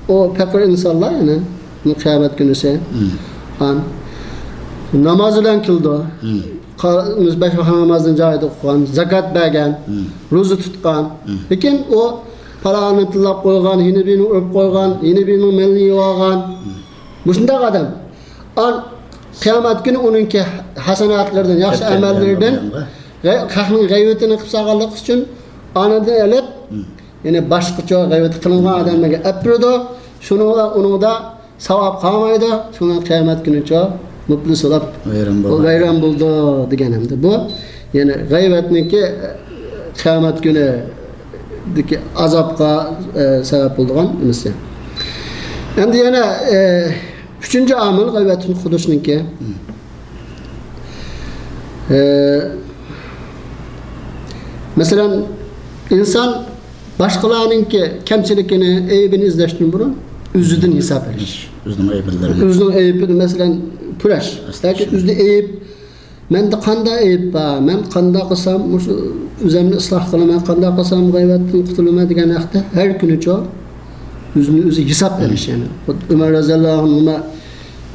ئۇ پەقىر ئىنسانلار، يەنى، قىيامەت كۈنىسى، ئان، ناماز بىلەن كېلىدۇ. قا-، بەش ۋاق نامازنى جايىدا ئوقۇغان، زاكات بەرگەن، روزا تۇتقان. لېكىن ئۇ پالانىنى تىللاپ قويغان، يەنە بىرىنى ئۇرۇپ قويغان، يەنە بىرىنىڭ مېلىنى يەۋالغان. مۇشۇنداق ئادەم. ئان، قىيامەت كۈنى ئۇنىڭكى ھەسەناتلىرىدىن، ياخشى ئەمەللىرىدىن غەي-، خەقنىڭ غەيۋىتىنى قىلىپ سالغانلىقى ئۈچۈن ئانىدىن ئېلىپ، يەنى باشقىچە غەيۋەت قىلىنغان ئادەملەرگە ئەپ بېرىدۇ. شۇنىڭغا، ئۇنىڭدا ساۋاب قالمايدۇ. شۇنىڭ قىيامەت كۈنىچە مۇپلىس بولۇپ، ۋەيران ئۇ بولىدۇ. ۋەيران بولىدۇ دېگەن ئەمدى. بۇ، يەنى غەيۋەتنىڭكى قىيامەت كۈنىدىكى ئازابقا، ئە، سەۋەب بولىدىغان نېمىسى. ئەمدى يەنە، ئە، ئۈچىنچى ئامىل غەيۋەتتىن قۇتۇلۇشنىڭكى. ئە، مەسىلەن، ئىنسان باشقىلارنىڭكى كەمچىلىكىنى، ئەيىبىنى ئىزدەشتىن بۇرۇن ئۆزىدىن ھېساب ئېلىش. ئۆزىنىڭ ئەيىبلىرىنى. ئۆزىنىڭ ئەيىبىنى، مەسىلەن، پۈرەش. ياكى ئۆزىدە ئەيىب، مەندە قانداق ئەيىب بار، مەن قانداق قىلسام مۇشۇ ئۆزۈمنى ئىسلاھ قىلىمەن، قانداق قىلسام غەيۋەتتىن قۇتۇلىمەن دېگەن ھەقتە ھەر كۈنىچۇ ئۆزىنى ئۆزى ھېساب بېرىش، يەنى خۇددى ئۆمەر رەزىياللاھۇ ئەنھۇما،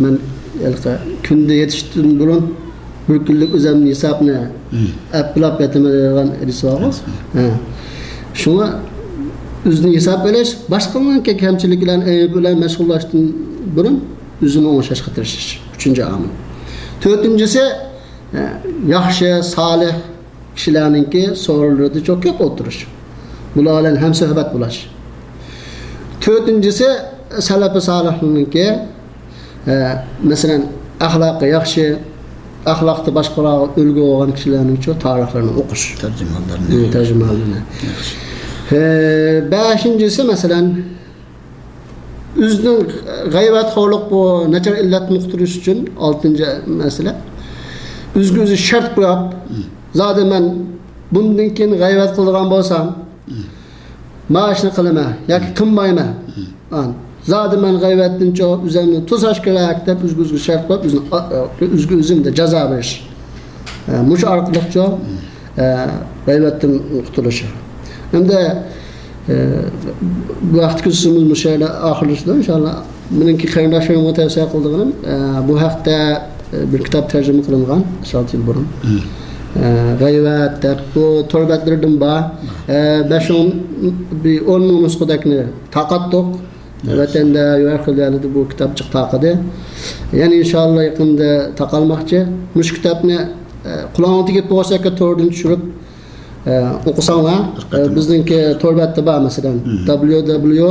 مەن ھېلىقى كۈندە يېتىشتىن بۇرۇن بىر كۈنلۈك ئۆزۈمنىڭ ھېسابىنى ئەپلەپ ياتىمەن دەيدىغان ھەدىس بارغۇ. ھە. شۇڭا ئۆزىنى ھېساب بېرىش، باشقىلارنىڭكى كەمچىلىك بىلەن، ئەيىب بىلەن مەشغۇللاشتىن بۇرۇن ئۆزىنى ئوڭشاشقا تىرىشىش. ئۈچىنچى ئامىل. تۆتىنچىسى، ئە، ياخشى، سالىھ كىشىلەرنىڭكى سورۇنلىرىدا چوقۇپ ئولتۇرۇش. بۇلار بىلەن ھەمسۆھبەت بولۇش. تۆتىنچىسى، سەلەپى سالىھنىڭكى، ئە، مەسىلەن، ئەخلاقى ياخشى، ئەخلاقتا باشقىلارغا ئۈلگە بولغان كىشىلەرنىڭچۇ تارىخلىرىنى ئوقۇش. تەرجىمىھاللىرىنى. ھە، تەرجىمىھاللىرىنى. ياخشى. ئە، بەشىنچىسى، مەسىلەن، ئۆزىنىڭ غەيۋەتخورلۇق، بۇ ناچار ئىللەتنى قۇتۇلدۇرۇش ئۈچۈن ئالتىنچى مەسىلە. ئۆزىگە ئۆزى شەرت قويۇپ، زادى مەن بۇندىن كېيىن غەيۋەت قىلىدىغان بولسام، مانا شۇنى قىلىمەن ياكى قىلمايمەن. ئان، زادى مەن غەيۋەتتىنچۇ ئۆزۈمنى توساش كېرەك دەپ ئۆزىگە ئۆزى شەرت قويۇپ، ئۆزىنى، ئۆزىگە ئۆزىنى جازا بېرىش. ئە، مۇشۇ ئارقىلىقچۇ، ئە، غەيۋەتتىن قۇتۇلۇشى. ئەمدى، ئە، بۇ ھەقتىكى سۆزىمىز مۇشۇ يەردە ئاخىرلىشىدۇ، ئىنشاللا. مېنىڭكى قېرىنداشلىرىمغا تەۋسىيە قىلىدىغىنىم، ئە، بۇ ھەقتە، ئە، بىر كىتاب تەرجىمە قىلىنغان، ئىشلەتتى يىل بۇرۇن. ئە، غەيۋەت دەپ، بۇ تور بەتلىرىدىن بار. ئە، بەش ئون، بىر ئون مىڭ نۇسخىدەكنى تارقاتتۇق. ۋەتەندە، ھەر خىل يەرلەردە بۇ كىتاب جىق تارقىدى. يەنە ئىنشاللا يېقىندا تارقالماقچى. مۇشۇ كىتابنى، ئە، قۇلاقنىڭ تېگىپ بولسا توردىن چۈشۈرۈپ، ئە، ئوقۇساڭلار، ئە، بىزنىڭكى تور بەتتە بار، مەسىلەن، W W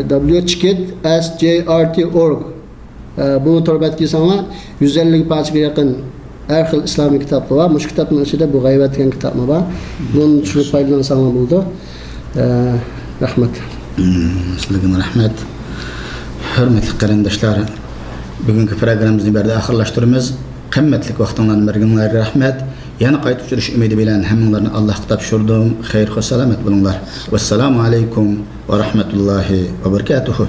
W چېكىت S J R T org. ئە، بۇ تور بەتكە كىرسەڭلار، يۈز ئەللىك پارچىغا يېقىن ھەر خىل ئىسلامىي كىتابلار بار. مۇشۇ كىتابنىڭ ئىچىدە بۇ غەيۋەت دېگەن كىتابمۇ بار. بۇنى چۈشۈرۈپ پايدىلانساڭلار بولىدۇ. ئە، رەھمەت. مم، سىلىگىمۇ رەھمەت. ھۆرمەتلىك قېرىنداشلار، بۈگۈنكى پروگراممىمىزنى بۇ يەردە ئاخىرلاشتۇرىمىز. قىممەتلىك ۋاقتىڭلارنى بەرگىنىڭلارغا رەھمەت. يەنە قايتا ئۇچرىشىش ئۈمىدى بىلەن ھەممىڭلارنى ئاللاھقا تاپشۇردۇم. خەير خوش سالامەت بولۇڭلار. ۋەسسالامۇ ئەلەيكۇم ۋە رەھمەتۇللاھى ۋە بەرىكاتۇھۇ.